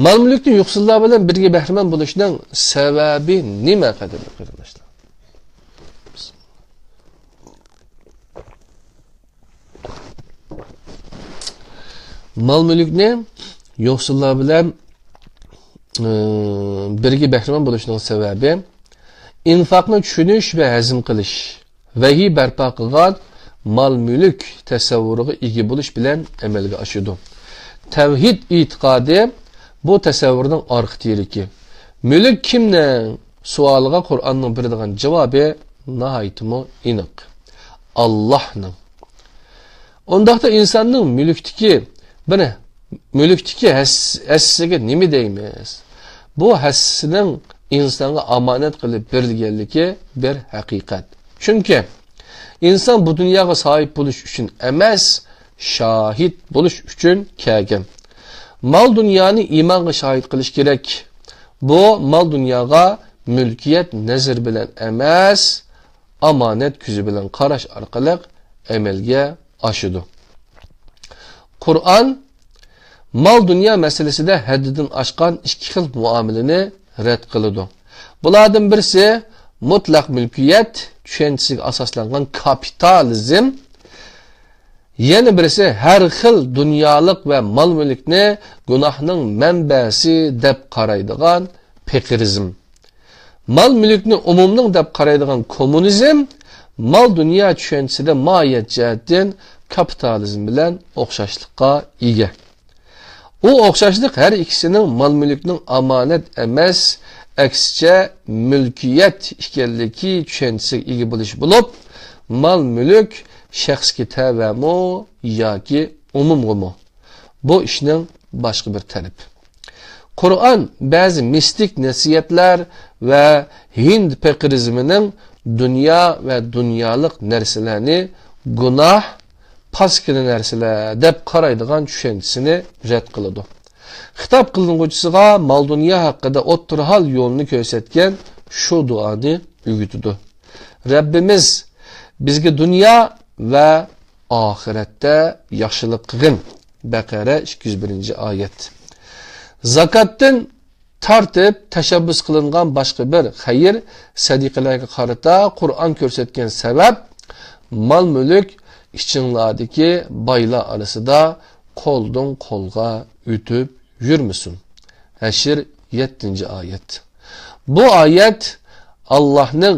مال-مۈلۈكنى يوقسۇللار بىلەن بىرگە بەھرىمەن بولۇشنىڭ سەۋەبى نېمە، قەدىرلىك قېرىنداشلار؟ مال-مۈلۈكنى يوقسۇللار بىلەن، ئى، بىرگە بەھرىمەن بولۇشنىڭ سەۋەبى، ئىنفاقنى چۈشىنىش ۋە ھەزىم قىلىش، ۋەھىي بەرپا قىلغان مال-مۈلۈك تەسەۋۋۇرىغا ئىگە بولۇش بىلەن ئەمەلگە ئاشىدۇ. تەۋھىد ئېتىقادى بۇ تەسەۋۋۇرنىڭ ئارقا تىرىكى. مۈلۈك كىمنىڭ؟ سوئالىغا قۇرئاننىڭ بېرىدىغان جاۋابى ناھايىتىمۇ ئېنىق. ئاللاھنىڭ. ئۇنداقتا ئىنساننىڭ مۈلۈكتىكى بىر، مۈلۈكتىكى ھەس-، ھەسسىسىگە نېمە دەيمىز؟ بۇ ھەسسىسىنىڭ ئىنسانغا ئامانەت قىلىپ بېرىلگەنلىكى بىر ھەقىقەت. چۈنكى ئىنسان بۇ دۇنياغا ساھىب بولۇش ئۈچۈن ئەمەس، شاھىت بولۇش ئۈچۈن كەلگەن. مال-دۇنيانى ئىمانغا شاھىت قىلىش كېرەك. بۇ مال-دۇنياغا مۈلكىيەت نەزىرى بىلەن ئەمەس، ئامانەت كۆزى بىلەن قاراش ئارقىلىق ئەمەلگە ئاشىدۇ. قۇرئان مال-دۇنيا مەسىلىسىدە ھەددىدىن ئاشقان ئىككى خىل مۇئامىلىنى رەت قىلىدۇ. بۇلاردىن بىرسى مۇتلەق مۈلكىيەت چۈشەنچىسىگە ئاساسلانغان كاپىتالىزم، يەنە بىرسى ھەر خىل دۇنيالىق ۋە مال-مۈلۈكنى گۇناھنىڭ مەنبەسى دەپ قارايدىغان پېقىرىزم. مال-مۈلۈكنى ئومۇمنىڭ دەپ قارايدىغان كوممۇنىزم مال-دۇنيا چۈشەنچىسىدە ماھىيەت جەھەتتىن كاپىتالىزم بىلەن ئوخشاشلىققا ئىگە. ئۇ ئوخشاشلىق ھەر ئىككىسىنىڭ مال-مۈلۈكنىڭ ئامانەت ئەمەس، ئەكسىچە مۈلكىيەت ئىكەنلىكى چۈشەنچىسىگە ئىگە بولۇش بولۇپ، مال-مۈلۈك شەخسكە تەۋەمۇ ياكى ئومۇمغىمۇ؟ بۇ ئىشنىڭ باشقا بىر تەرىپى. قۇرئان بەزى مىستىك نەسىھەتلەر ۋە ھىند پېقىرىزمىنىڭ دۇنيا ۋە دۇنيالىق نەرسىلەرنى گۇناھ، پاسكىنا نەرسىلەر دەپ قارايدىغان چۈشەنچىسىنى رەت قىلىدۇ. خىتاب قىلىنغۇچىسىغا مال-دۇنيا ھەققىدە ئوتتۇرا ھال يولىنى كۆرسەتكەن شۇ دۇئانى ئۆگىتىدۇ. رەببىمىز بىزگە دۇنيا ۋە ئاخىرەتتە ياخشىلىق قىلغىن. بەقەرە ئىككى يۈز بىرىنچى ئايەت. زاكاتتىن تارتىپ تەشەببۇس قىلىنغان باشقا بىر خەير، سەدىقىلەرگە قارىتا قۇرئان كۆرسەتكەن سەۋەب، مال-مۈلۈك ئىچىڭلاردىكى بايلار ئارىسىدا قولدىن قولغا ئۆتۈپ يۈرمىسۇن. ھەشر، يەتتىنچى ئايەت. بۇ ئايەت ئاللاھنىڭ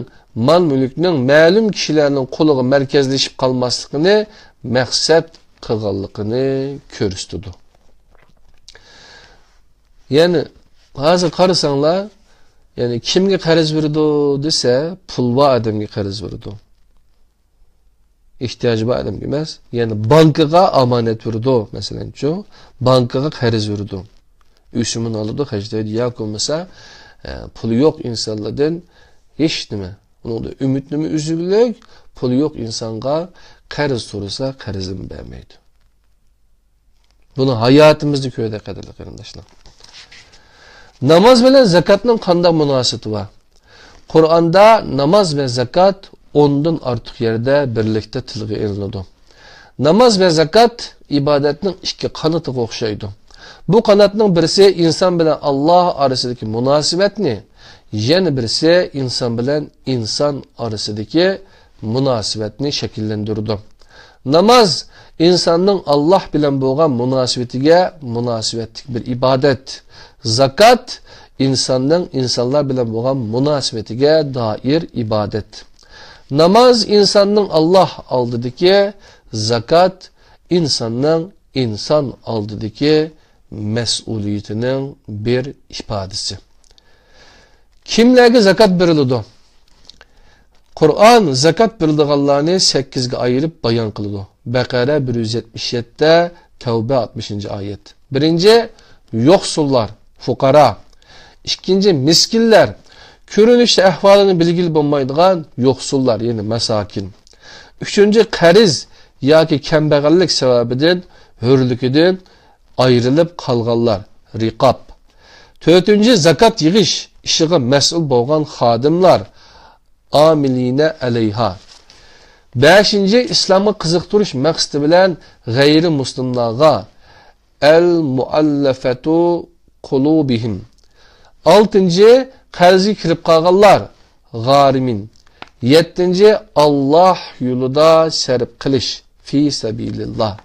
مال-مۈلۈكنىڭ مەلۇم كىشىلەرنىڭ قولىغا مەركەزلىشىپ قالماسلىقىنى مەقسەت قىلغانلىقىنى كۆرسىتىدۇ. يەنى ھازىر قارىساڭلار، يەنى كىمگە قەرز بېرىدۇ دېسە، پۇل بار ئادەمگە قەرز بېرىدۇ. ئېھتىياجى بار ئادەمگە ئەمەس، يەنى بانكىغا ئامانەت بېرىدۇ، مەسىلەنچۇ، بانكىغا قەرز بېرىدۇ. ئۆسۈمىنى ئالىدۇ، خەجلەيدۇ، ياكى بولمىسا، ئە، پۇلى يوق ئىنسانلاردىن ھېچ نېمە، ئۇنىڭدا ئۈمىدنىمۇ ئۈزۈكلۈك، پۇلى يوق ئىنسانغا قەرز سورىسا، قەرزىنى بەرمەيدۇ. بۇنى ھاياتىمىزدا كۆردۇق، قەدىرلىك قېرىنداشلار. ناماز بىلەن زاكاتنىڭ قانداق مۇناسىۋىتى بار؟ قۇرئاندا ناماز ۋە زاكات ئوندىن ئارتۇق يەردە بىرلىكتە تىلغا ئېلىنىدۇ. ناماز ۋە زاكات ئىبادەتنىڭ ئىككى قانىتىغا ئوخشايدۇ. بۇ قاناتنىڭ بىرسى ئىنسان بىلەن ئاللاھ ئارىسىدىكى مۇناسىۋەتنى، يەنە بىرسى ئىنسان بىلەن ئىنسان ئارىسىدىكى مۇناسىۋەتنى شەكىللەندۈرىدۇ. ناماز ئىنساننىڭ ئاللاھ بىلەن بولغان مۇناسىۋىتىگە مۇناسىۋەتلىك بىر ئىبادەت. زاكات ئىنساننىڭ ئىنسانلار بىلەن بولغان مۇناسىۋىتىگە دائىر ئىبادەت. ناماز ئىنساننىڭ ئاللاھ ئالدىدىكى، زاكات ئىنساننىڭ ئىنسان ئالدىدىكى مەسئۇلىيىتىنىڭ بىر ئىپادىسى. كىملەرگە زاكات بېرىلىدۇ؟ قۇرئان زاكات بېرىدىغانلارنى سەككىزگە ئايرىپ بايان قىلىدۇ. بەقەرە بىر يۈز يەتمىش يەتتە، تەۋبە ئاتمىشىنچى ئايەت. بىرىنچى، يوقسۇللار، فۇقارا. ئىككىنچى، مىسكىنلەر، كۆرۈنۈشتە ئەھۋالىنى بىلگىلى بولمايدىغان يوقسۇللار، يەنى مەساكىن. ئۈچىنچى، قەرز ياكى كەمبەغەللىك سەۋەبىدىن ھۆرلۈكىدىن ئايرىلىپ قالغانلار، رىقاب. تۆتىنچى، زاكات يىغىش ئىشىغا مەسئۇل بولغان خادىملار، ئامىلىنە ئەلەيھا. بەشىنچى، ئىسلامغا قىزىقتۇرۇش مەقسىتى بىلەن غەيرىي مۇسلىملارغا، ئەل مۇئەللەفەتۇ قۇلۇبىھىم. ئالتىنچى، قەرزگە كىرىپ قالغانلار، غارىمىن. يەتتىنچى، ئاللاھ يولىدا سەرپ قىلىش، فى سەبىلىللاھ.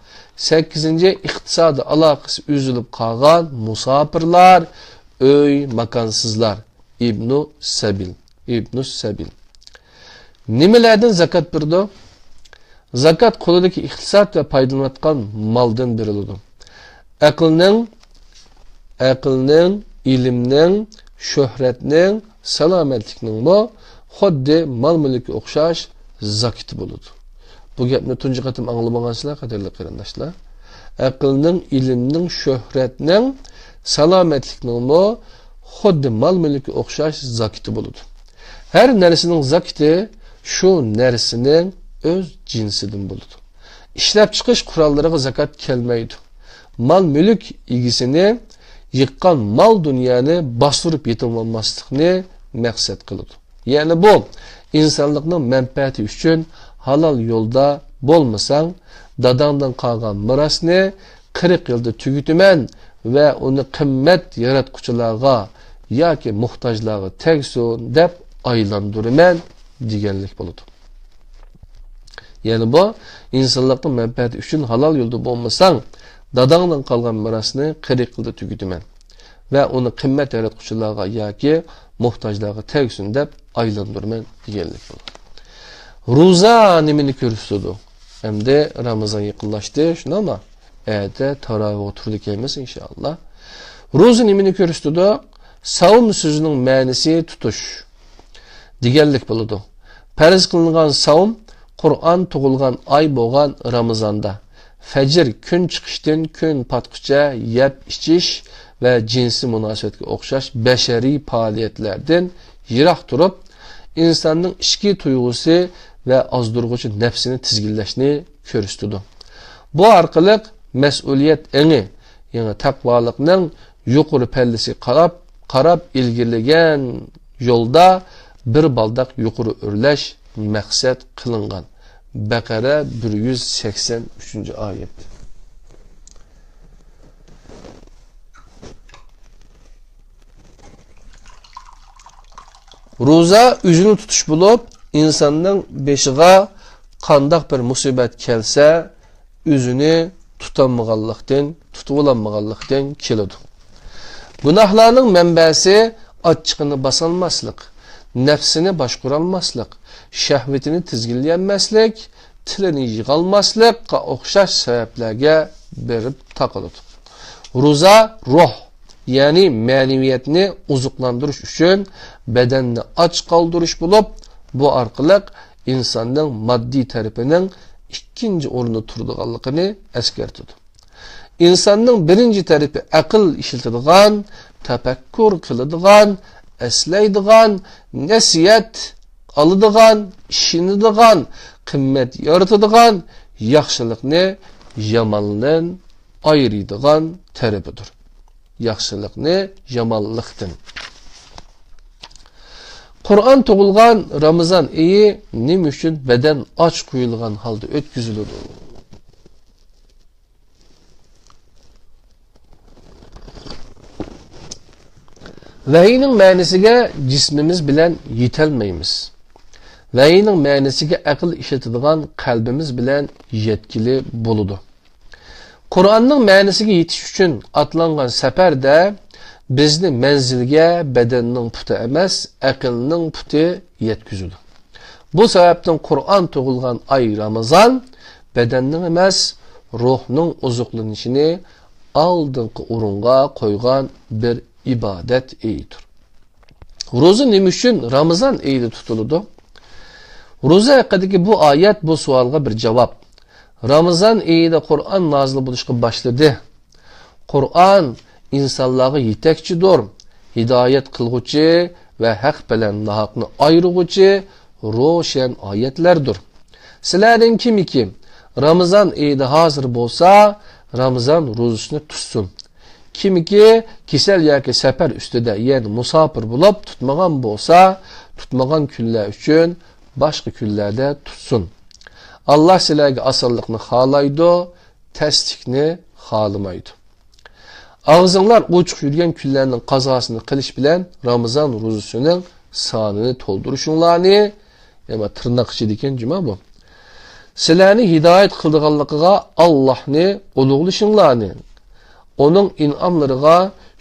سەككىزىنچى، ئىقتىسادىي ئالاقىسى ئۈزۈلۈپ قالغان مۇساپىرلار، ئۆي ماكانسىزلار، ئىبنۇ سەبىل، ئىبنۇ سەبىل. نېمىلەردىن زاكات بېرىدۇ؟ زاكات قولىدىكى ئىقتىساد ۋە پايدىلىنىۋاتقان مالدىن بېرىلىدۇ. ئەقىلنىڭ، ئەقىلنىڭ، ئىلىمنىڭ، شۆھرەتنىڭ، سالامەتلىكنىڭمۇ خۇددى مال-مۈلۈككە ئوخشاش زاكىتى بولىدۇ. بۇ گەپنى تۇنجى قېتىم ئاڭلىمىغانسىلەر، قەدىرلىك قېرىنداشلار. ئەقىلنىڭ، ئىلىمنىڭ، شۆھرەتنىڭ، سالامەتلىكنىڭمۇ خۇددى مال-مۈلۈككە ئوخشاش زاكىتى بولىدۇ. ھەر نەرسىنىڭ زاكىتى شۇ نەرسىنىڭ ئۆز جىنسىدىن بولىدۇ. ئىشلەپچىقىرىش قوراللىرىغا زاكات كەلمەيدۇ. مال-مۈلۈك ئىگىسىنى يىغقان مال-دۇنيانى باستۇرۇپ يېتىۋالماسلىقنى مەقسەت قىلىدۇ. يەنى بۇ ئىنسانلىقنىڭ مەنپەئەتى ئۈچۈن ھالال يولدا بولمىساڭ، داداڭدىن قالغان مىراسنى قىرىق يىلدا تۈگىتىمەن ۋە ئۇنى قىممەت ياراتقۇچىلارغا ياكى موھتاجلارغا تەگسۇن دەپ ئايلاندۇرىمەن دېگەنلىك بولىدۇ. يەنى بۇ ئىنسانلىقنىڭ مەنپەئەتى ئۈچۈن ھالال يولدا بولمىساڭ، داداڭدىن قالغان مىراسنى قىرىق يىلدا تۈگىتىمەن ۋە ئۇنى قىممەت ياراتقۇچىلارغا ياكى موھتاجلارغا تەگسۇن دەپ ئايلاندۇرىمەن دېگەنلىك بولىدۇ. روزا نېمىنى كۆرسىتىدۇ؟ ئەمدى رامىزان يېقىنلاشتى، شۇنداقمۇ؟ ئەتە تاراۋىغا تۇرىدىكەنمىز، ئىنشائاللا. روزا نېمىنى كۆرسىتىدۇ؟ ساۋم سۆزىنىڭ مەنىسى تۇتۇش دېگەنلىك بولىدۇ. پەرز قىلىنغان ساۋم قۇرئان تۇغۇلغان ئاي بولغان رامىزاندا، فەجر، كۈن چىقىشتىن كۈن پاتقۇچە يەپ ئىچىش ۋە جىنسىي مۇناسىۋەتكە ئوخشاش بەشەرىي پائالىيەتلەردىن يىراق تۇرۇپ، ئىنساننىڭ ئىچكى تۇيغۇسى ۋە ئازدۇرغۇچى نەپسىنى تىزگىنلەشنى كۆرسىتىدۇ. بۇ ئارقىلىق مەسئۇلىيەت ئېڭى، يەنى تەقۋالىقنىڭ يۇقىرى پەللىسىگە قاراپ، قاراپ ئىلگىرىلىگەن يولدا بىر بالداق يۇقىرى ئۆرلەش مەقسەت قىلىنغان. بەقەرە بىر يۈز سەكسەن ئۈچىنچى ئايەت. روزا ئۆزىنى تۇتۇش بولۇپ، ئىنساننىڭ بېشىغا قانداق بىر مۇسىبەت كەلسە، ئۆزىنى تۇتالمىغانلىقتىن، تۇتۇۋالالمىغانلىقتىن كېلىدۇ. گۇناھلارنىڭ مەنبەسى ئاچچىقىنى باسالماسلىق، نەپسىنى باشقۇرالماسلىق، شەھۋىتىنى تىزگىنلىيەلمەسلىك، تىلىنى يىغالماسلىققا ئوخشاش سەۋەبلەرگە بېرىپ تاقىلىدۇ. روزا روھ، يەنى مەنىۋىيەتنى ئوزۇقلاندۇرۇش ئۈچۈن بەدەننى ئاچ قالدۇرۇش بولۇپ، بۇ ئارقىلىق ئىنساننىڭ ماددىي تەرىپىنىڭ ئىككىنچى ئورۇندا تۇرىدىغانلىقىنى ئەسكەرتىدۇ. ئىنساننىڭ بىرىنچى تەرىپى ئەقىل ئىشلىتىدىغان، تەپەككۇر قىلىدىغان، ئەسلەيدىغان، نەسىھەت ئالىدىغان، ئىشىنىدىغان، قىممەت يارىتىدىغان، ياخشىلىقنى ياماندىن ئايرىيدىغان تەرىپىدۇر. ياخشىلىقنى يامانلىقتىن. قۇرئان تۇغۇلغان رامىزان ئېيى نېمە ئۈچۈن بەدەن ئاچ قويۇلغان ھالدا ئۆتكۈزۈلىدۇ؟ ۋەھىينىڭ مەنىسىگە جىسمىمىز بىلەن يېتەلمەيمىز. ۋەھىينىڭ مەنىسىگە ئەقىل ئىشلىتىدىغان قەلبىمىز بىلەن يەتكىلى بولىدۇ. قۇرئاننىڭ مەنىسىگە يېتىش ئۈچۈن ئاتلانغان سەپەردە بىزنى مەنزىلگە بەدەننىڭ پۇتى ئەمەس، ئەقىلنىڭ پۇتى يەتكۈزىدۇ. بۇ سەۋەبتىن قۇرئان تۇغۇلغان ئاي رامىزان بەدەننىڭ ئەمەس، روھنىڭ ئوزۇقلىنىشىنى ئالدىنقى ئورۇنغا قويغان بىر ئىبادەت ئېيىدۇر. روزا نېمە ئۈچۈن رامىزان ئېيىدا تۇتۇلىدۇ؟ روزا ھەققىدىكى بۇ ئايەت بۇ سوئالغا بىر جاۋاب. رامىزان ئېيىدا قۇرئان نازىل بولۇشقا باشلىدى. قۇرئان ئىنسانلارغا يېتەكچىدۇر، ھىدايەت قىلغۇچى ۋە ھەق بىلەن ناھەقنى ئايرىغۇچى روشەن ئايەتلەردۇر. سىلەردىن كىمكى رامىزان ئېيىدا ھازىر بولسا، رامىزان روزىسىنى تۇتسۇن. كىمكى كېسەل ياكى سەپەر ئۈستىدە، يەنى مۇساپىر بولۇپ تۇتمىغان بولسا، تۇتمىغان كۈنلەر ئۈچۈن باشقا كۈنلەردە تۇتسۇن. ئاللا سىلەرگە ئاسانلىقنى خالايدۇ، تەسلىكنى خالىمايدۇ. ئاغزىڭلار ئوچۇق يۈرگەن كۈنلەرنىڭ قازاسىنى قىلىش بىلەن رامىزان روزىسىنىڭ سانىنى تولدۇرۇشۇڭلارنى، يەنى تىرناق ئىچىدىكەن جۇما بۇ. سىلەرنى ھىدايەت قىلىدىغانلىقىغا ئاللاھنى ئۇلۇغلىشىڭلارنى، ئۇنىڭ ئىنئاملىرىغا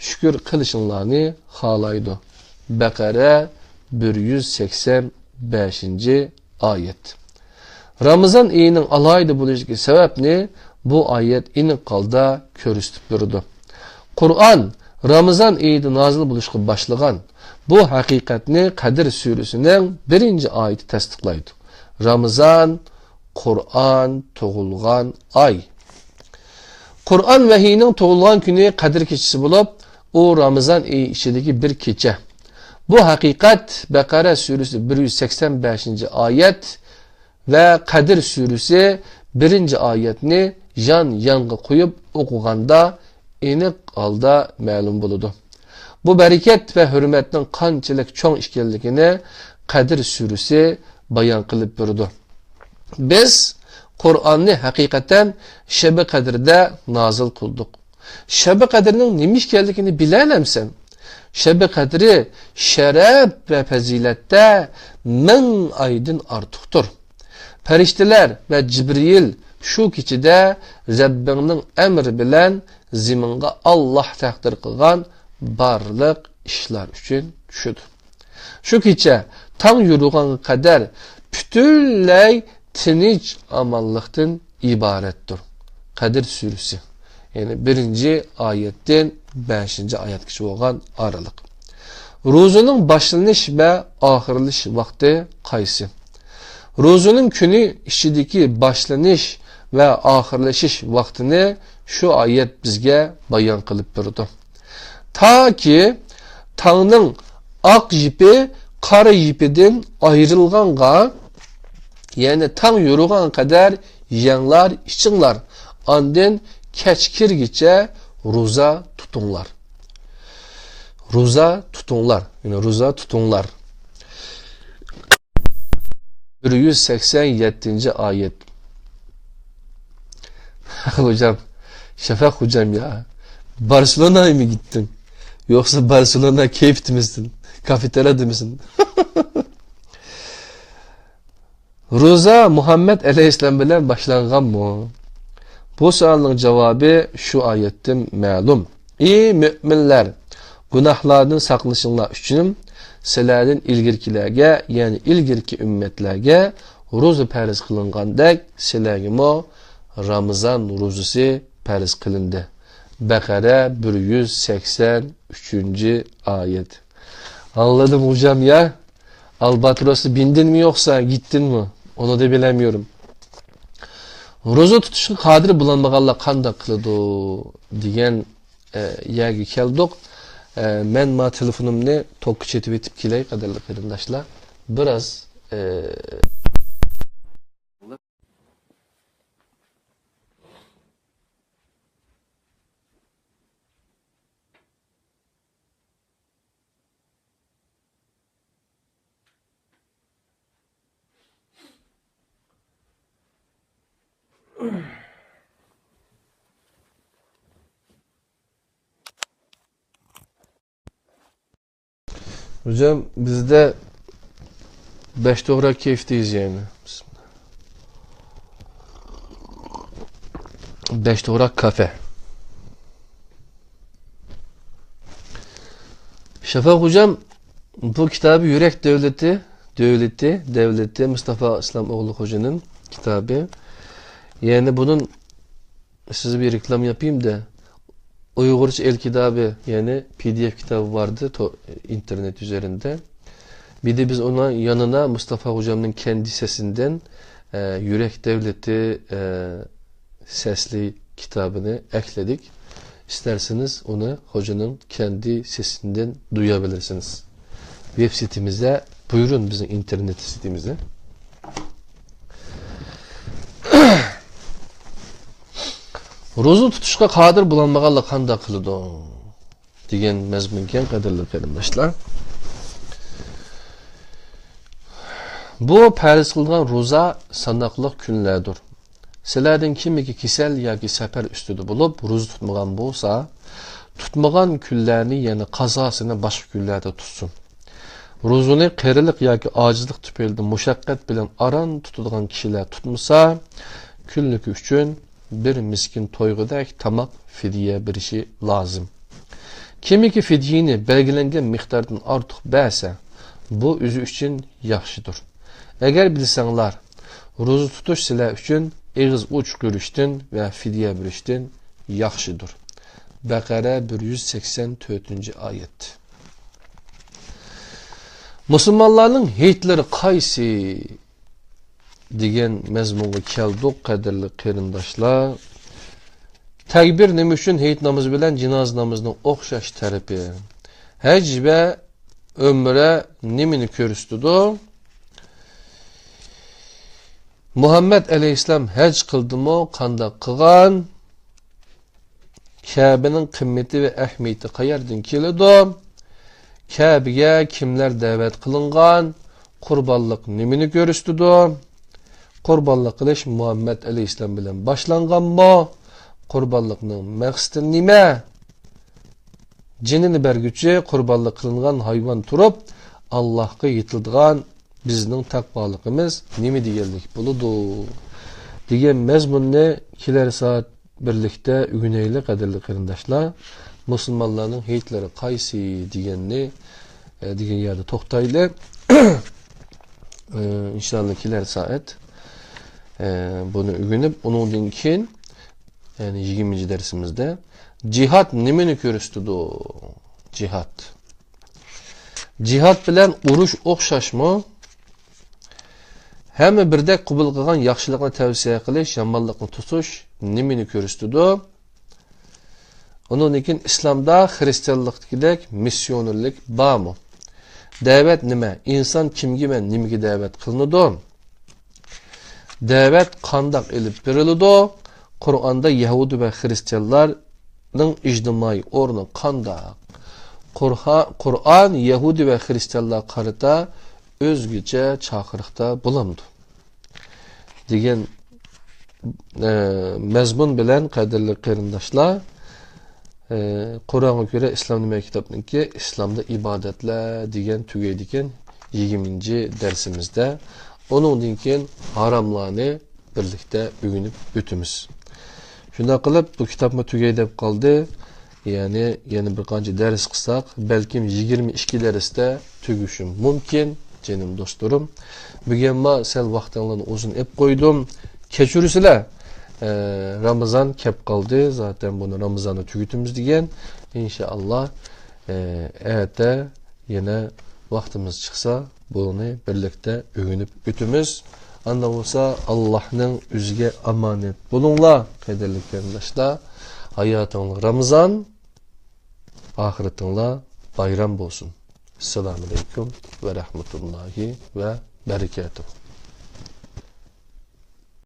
شۈكۈر قىلىشىڭلارنى خالايدۇ. بەقەرە بىر يۈز سەكسەن بەشىنچى ئايەت. رامىزان ئېيىنىڭ ئالاھىدە بولۇشىدىكى سەۋەبنى بۇ ئايەت ئېنىق ھالدا كۆرسىتىپ بېرىدۇ. قۇرئان رامىزان ئېيىدا نازىل بولۇشقا باشلىغان. بۇ ھەقىقەتنى قەدىر سۈرىسىنىڭ بىرىنچى ئايىتى تەستىقلايدۇ. رامىزان، قۇرئان تۇغۇلغان ئاي. قۇرئان ۋەھىينىڭ تۇغۇلغان كۈنى قەدىر كېچىسى بولۇپ، ئۇ رامىزان ئېيى ئىچىدىكى بىر كېچە. بۇ ھەقىقەت بەقەرە سۈرىسى بىر يۈز سەكسەن بەشىنچى ئايەت ۋە قەدىر سۈرىسى بىرىنچى ئايەتنى يان-يانغا قويۇپ ئوقۇغاندا ئېنىق ھالدا مەلۇم بولىدۇ. بۇ بەرىكەت ۋە ھۆرمەتنىڭ قانچىلىك چوڭ ئىكەنلىكىنى قەدىر سۈرىسى بايان قىلىپ بېرىدۇ. بىز قۇرئاننى ھەقىقەتەن شەبى قەدىردە نازىل قىلدۇق. شەبى قەدىرنىڭ نېمە ئىكەنلىكىنى بىلەلەمسەن؟ شەبى قەدرى شەرەپ ۋە پەزىلەتتە مىڭ ئايدىن ئارتۇقتۇر. پەرىشتىلەر ۋە جىبرىئىل شۇ كېچىدە رەببىڭنىڭ ئەمرى بىلەن زېمىنغا ئاللاھ تەقدىر قىلغان بارلىق ئىشلار ئۈچۈن چۈشىدۇ. شۇ كېچە تاڭ يورۇغانغا قەدەر پۈتۈنلەي تىنچ ئامانلىقتىن ئىبارەتتۇر. قەدىر سۈرىسى. يەنى بىرىنچى ئايەتتىن بەشىنچى ئايەتكىچە بولغان ئارىلىق. روزىنىڭ باشلىنىش ۋە ئاخىرلىشىش ۋاقتى قايسى؟ روزىنىڭ كۈنى ئىچىدىكى باشلىنىش ۋە ئاخىرلىشىش ۋاقتىنى شۇ ئايەت بىزگە بايان قىلىپ بېرىدۇ. تاكى تاڭنىڭ ئاق يىپى قارا يىپىدىن ئايرىلغانغا، يەنى تاڭ يورۇغانغا قەدەر يەڭلار، ئىچىڭلار، ئاندىن كەچ كىرگىچە روزا تۇتۇڭلار. روزا تۇتۇڭلار، يەنى روزا تۇتۇڭلار. بىر يۈز سەكسەن يەتتىنچى ئايەت. خوجام، شەپەق خوجام يا، بارسېلوناغىمۇ كەتتىڭ؟ يوقسا بارسېلونا كەيپىدىمىسەن؟ كافېتېرىيادىمىسەن؟ روزا مۇھەممەد ئەلەيھىسسالام بىلەن باشلانغانمۇ؟ بۇ سوئالنىڭ جاۋابى شۇ ئايەتتىن مەلۇم. ئى مۆمىنلەر، گۇناھلاردىن ساقلىنىشىڭلار ئۈچۈن سىلەردىن ئىلگىرىكىلەرگە، يەنى ئىلگىرىكى ئۈممەتلەرگە روزا پەرز قىلىنغاندەك، سىلەرگىمۇ رامىزان روزىسى پەرز قىلىندى. بەقەرە بىر يۈز سەكسەن ئۈچىنچى ئايەت. ئاڭلىدىم خوجام يا. ئالباتروستا بىندىنمۇ يوقسا گىتتىنمۇ؟ ئۇنى دە بىلەلمەيمەن. روزا تۇتۇشقا قادىر بولالمىغانلار قانداق قىلىدۇ دېگەن، ئە، يەرگە كەلدۇق. ئە، مەن ما تېلېفونۇمنى توكقا چېتىۋېتىپ كېلەي، قەدىرلىك قېرىنداشلار. بىراز، ئە، خوجام، بىزدە بەش توغراق كەيپىدىمىز يەنى. بەش توغراق كافې. شەپەق خوجام، بۇ كىتابى يۈرەك دەۋلىتى، دۆلىتى، دەۋلىتى مۇستافا ئىسلام ئوغلى خوجىنىڭ كىتابى. يەنى بۇنىڭ سىزگە بىر رېكلام ياپايمۇ دە. ئۇيغۇرچە ئېل كىتابى، يەنى پى دى ئېف كىتابى بار ئىدى تو-، ئىنتېرنېت ئۈزەرىندە. بىر دە بىز ئۇنىڭ يېنىنا مۇستافا خوجامنىڭ كەندى سېسىندىن، ئە، يۈرەك دەۋلىتى، ئە، سەسلىك كىتابىنى ئەكلىدۇق. ئىستەرسىڭىز ئۇنى خوجىنىڭ كەندى سېسىندىن دۇياۋېلىرسىڭىز. ۋېب سېتىمىزدە، بۇيرۇڭ بىزنىڭ ئىنتېرنېت سېتىمىزدە. روزا تۇتۇشقا قادىر بولالمىغانلار قانداق قىلىدۇ؟ دېگەن مەزمۇنكەن، قەدىرلىك قېرىنداشلار. بۇ پەرز قىلىنغان روزا ساناقلىق كۈنلەردۇر. سىلەردىن كىمكى كېسەل ياكى سەپەر ئۈستىدە بولۇپ، روزا تۇتمىغان بولسا، تۇتمىغان كۈنلەرنى، يەنى قازاسىنى باشقا كۈنلەردە تۇتسۇن. روزىنى قېرىلىق ياكى ئاجىزلىق تۈپەيلىدىن مۇشەققەت بىلەن ئاران تۇتىدىغان كىشىلەر تۇتمىسا، كۈنلۈكى ئۈچۈن بىر مىسكىن تويغۇدەك تاماق فىدىيە بېرىشى لازىم. كىمكى فىدىيىنى بەلگىلەنگەن مىقداردىن ئارتۇق بەرسە، بۇ ئۆزى ئۈچۈن ياخشىدۇر. ئەگەر بىلسەڭلار، روزا تۇتۇش سىلەر ئۈچۈن ئېغىز ئوچۇق يۈرۈشتىن ۋە فىدىيە بېرىشتىن ياخشىدۇر. بەقەرە بىر يۈز سەكسەن تۆتىنچى ئايەت. مۇسۇلمانلارنىڭ ھېيتلىرى قايسى؟ دېگەن مەزمۇنغا كەلدۇق، قەدىرلىك قېرىنداشلار. تەكبىر نېمە ئۈچۈن ھېيت نامىزى بىلەن جىنازا نامىزىنىڭ ئوخشاش تەرىپى؟ ھەج ۋە ئۆمرە نېمىنى كۆرسىتىدۇ؟ مۇھەممەد ئەلەيھىسسالام ھەج قىلدىمۇ؟ قانداق قىلغان؟ كەبىنىڭ قىممىتى ۋە ئەھمىيىتى قەيەردىن كېلىدۇ؟ كەبىگە كىملەر دەۋەت قىلىنغان؟ قۇربانلىق نېمىنى كۆرسىتىدۇ؟ قۇربانلىق قىلىش مۇھەممەد ئەلەيھىسسالام بىلەن باشلانغانمۇ؟ قۇربانلىقنىڭ مەقسىتى نېمە؟ جېنىنى بەرگۈچى قۇربانلىق قىلىنغان ھايۋان تۇرۇپ، ئاللاھقا يېتىلىدىغان بىزنىڭ تەقۋالىقىمىز نېمە دېگەنلىك بولىدۇ؟ دېگەن مەزمۇننى كېلەر سائەت بىرلىكتە ئۆگىنەيلى، قەدىرلىك قېرىنداشلار. مۇسۇلمانلارنىڭ ھېيتلىرى قايسى دېگەننى، ئە، دېگەن يەردە توختايلى. ئە، ئىنشاللا كېلەر سائەت، ئە، بۇنى ئۆگىنىپ، ئۇنىڭدىن كېيىن، يەنى يىگىرمىنچى دەرسىمىزدە، جىھاد نېمىنى كۆرسىتىدۇ؟ جىھاد. جىھاد بىلەن ئۇرۇش ئوخشاشمۇ؟ ھەممە بىردەك قوبۇل قىلغان ياخشىلىقنى تەۋسىيە قىلىش، يامانلىقنى توسۇش نېمىنى كۆرسىتىدۇ؟ ئۇنىڭدىن كېيىن ئىسلامدا خىرىستىيانلىقتىكىدەك مىسسىيونېرلىك بارمۇ؟ دەۋەت نېمە؟ ئىنسان كىمگە ۋە نېمىگە دەۋەت قىلىنىدۇ؟ دەۋەت قانداق ئېلىپ بېرىلىدۇ؟ قۇرئاندا يەھۇدىي ۋە خىرىستىيانلارنىڭ ئىجتىمائىي ئورنى قانداق؟ قۇرئا-، قۇرئان يەھۇدىي ۋە خىرىستىيانلارغا قارىتا ئۆزگىچە چاقىرىقتا بولامدۇ؟ دېگەن، ئە، مەزمۇن بىلەن، قەدىرلىك قېرىنداشلار، ئە، قۇرئانغا كۆرە ئىسلام نېمە كىتابنىڭكى، ئىسلامدا ئىبادەتلەر دېگەن تۈگەيدىكەن يىگىرمىنچى دەرسىمىزدە. ئۇنىڭدىن كېيىن ھاراملارنى بىرلىكتە ئۆگىنىپ ئۆتىمىز. شۇنداق قىلىپ، بۇ كىتابمۇ تۈگەي دەپ قالدى. يەنى يەنە بىر قانچە دەرس قىلساق، بەلكىم يىگىرمە ئىككى دەرستە تۈگىشى مۇمكىن، جېنىم دوستلىرىم. بۈگۈنمۇ سەل ۋاقتىڭلارنى ئۇزۇن ئېلىپ قويدۇم. كەچۈرسىلە، ئە، رامىزان كەپ قالدى. زاتەن بۇنى رامىزاندا تۈگىتىمىز دېگەن. ئىنشائاللا، ئە، ئەتە يەنە ۋاقتىمىز چىقسا، بۇنى بىرلىكتە ئۆگىنىپ ئۆتىمىز. ئاندا بولسا، ئاللاھنىڭ ئۆزىگە ئامانەت بولۇڭلار، قەدىرلىك قېرىنداشلار. ھاياتىڭلار رامىزان، ئاخىرىتىڭلار بايرام بولسۇن. ئەسسالامۇ ئەلەيكۇم ۋە رەھمەتۇللاھى ۋە بەرىكاتۇھ.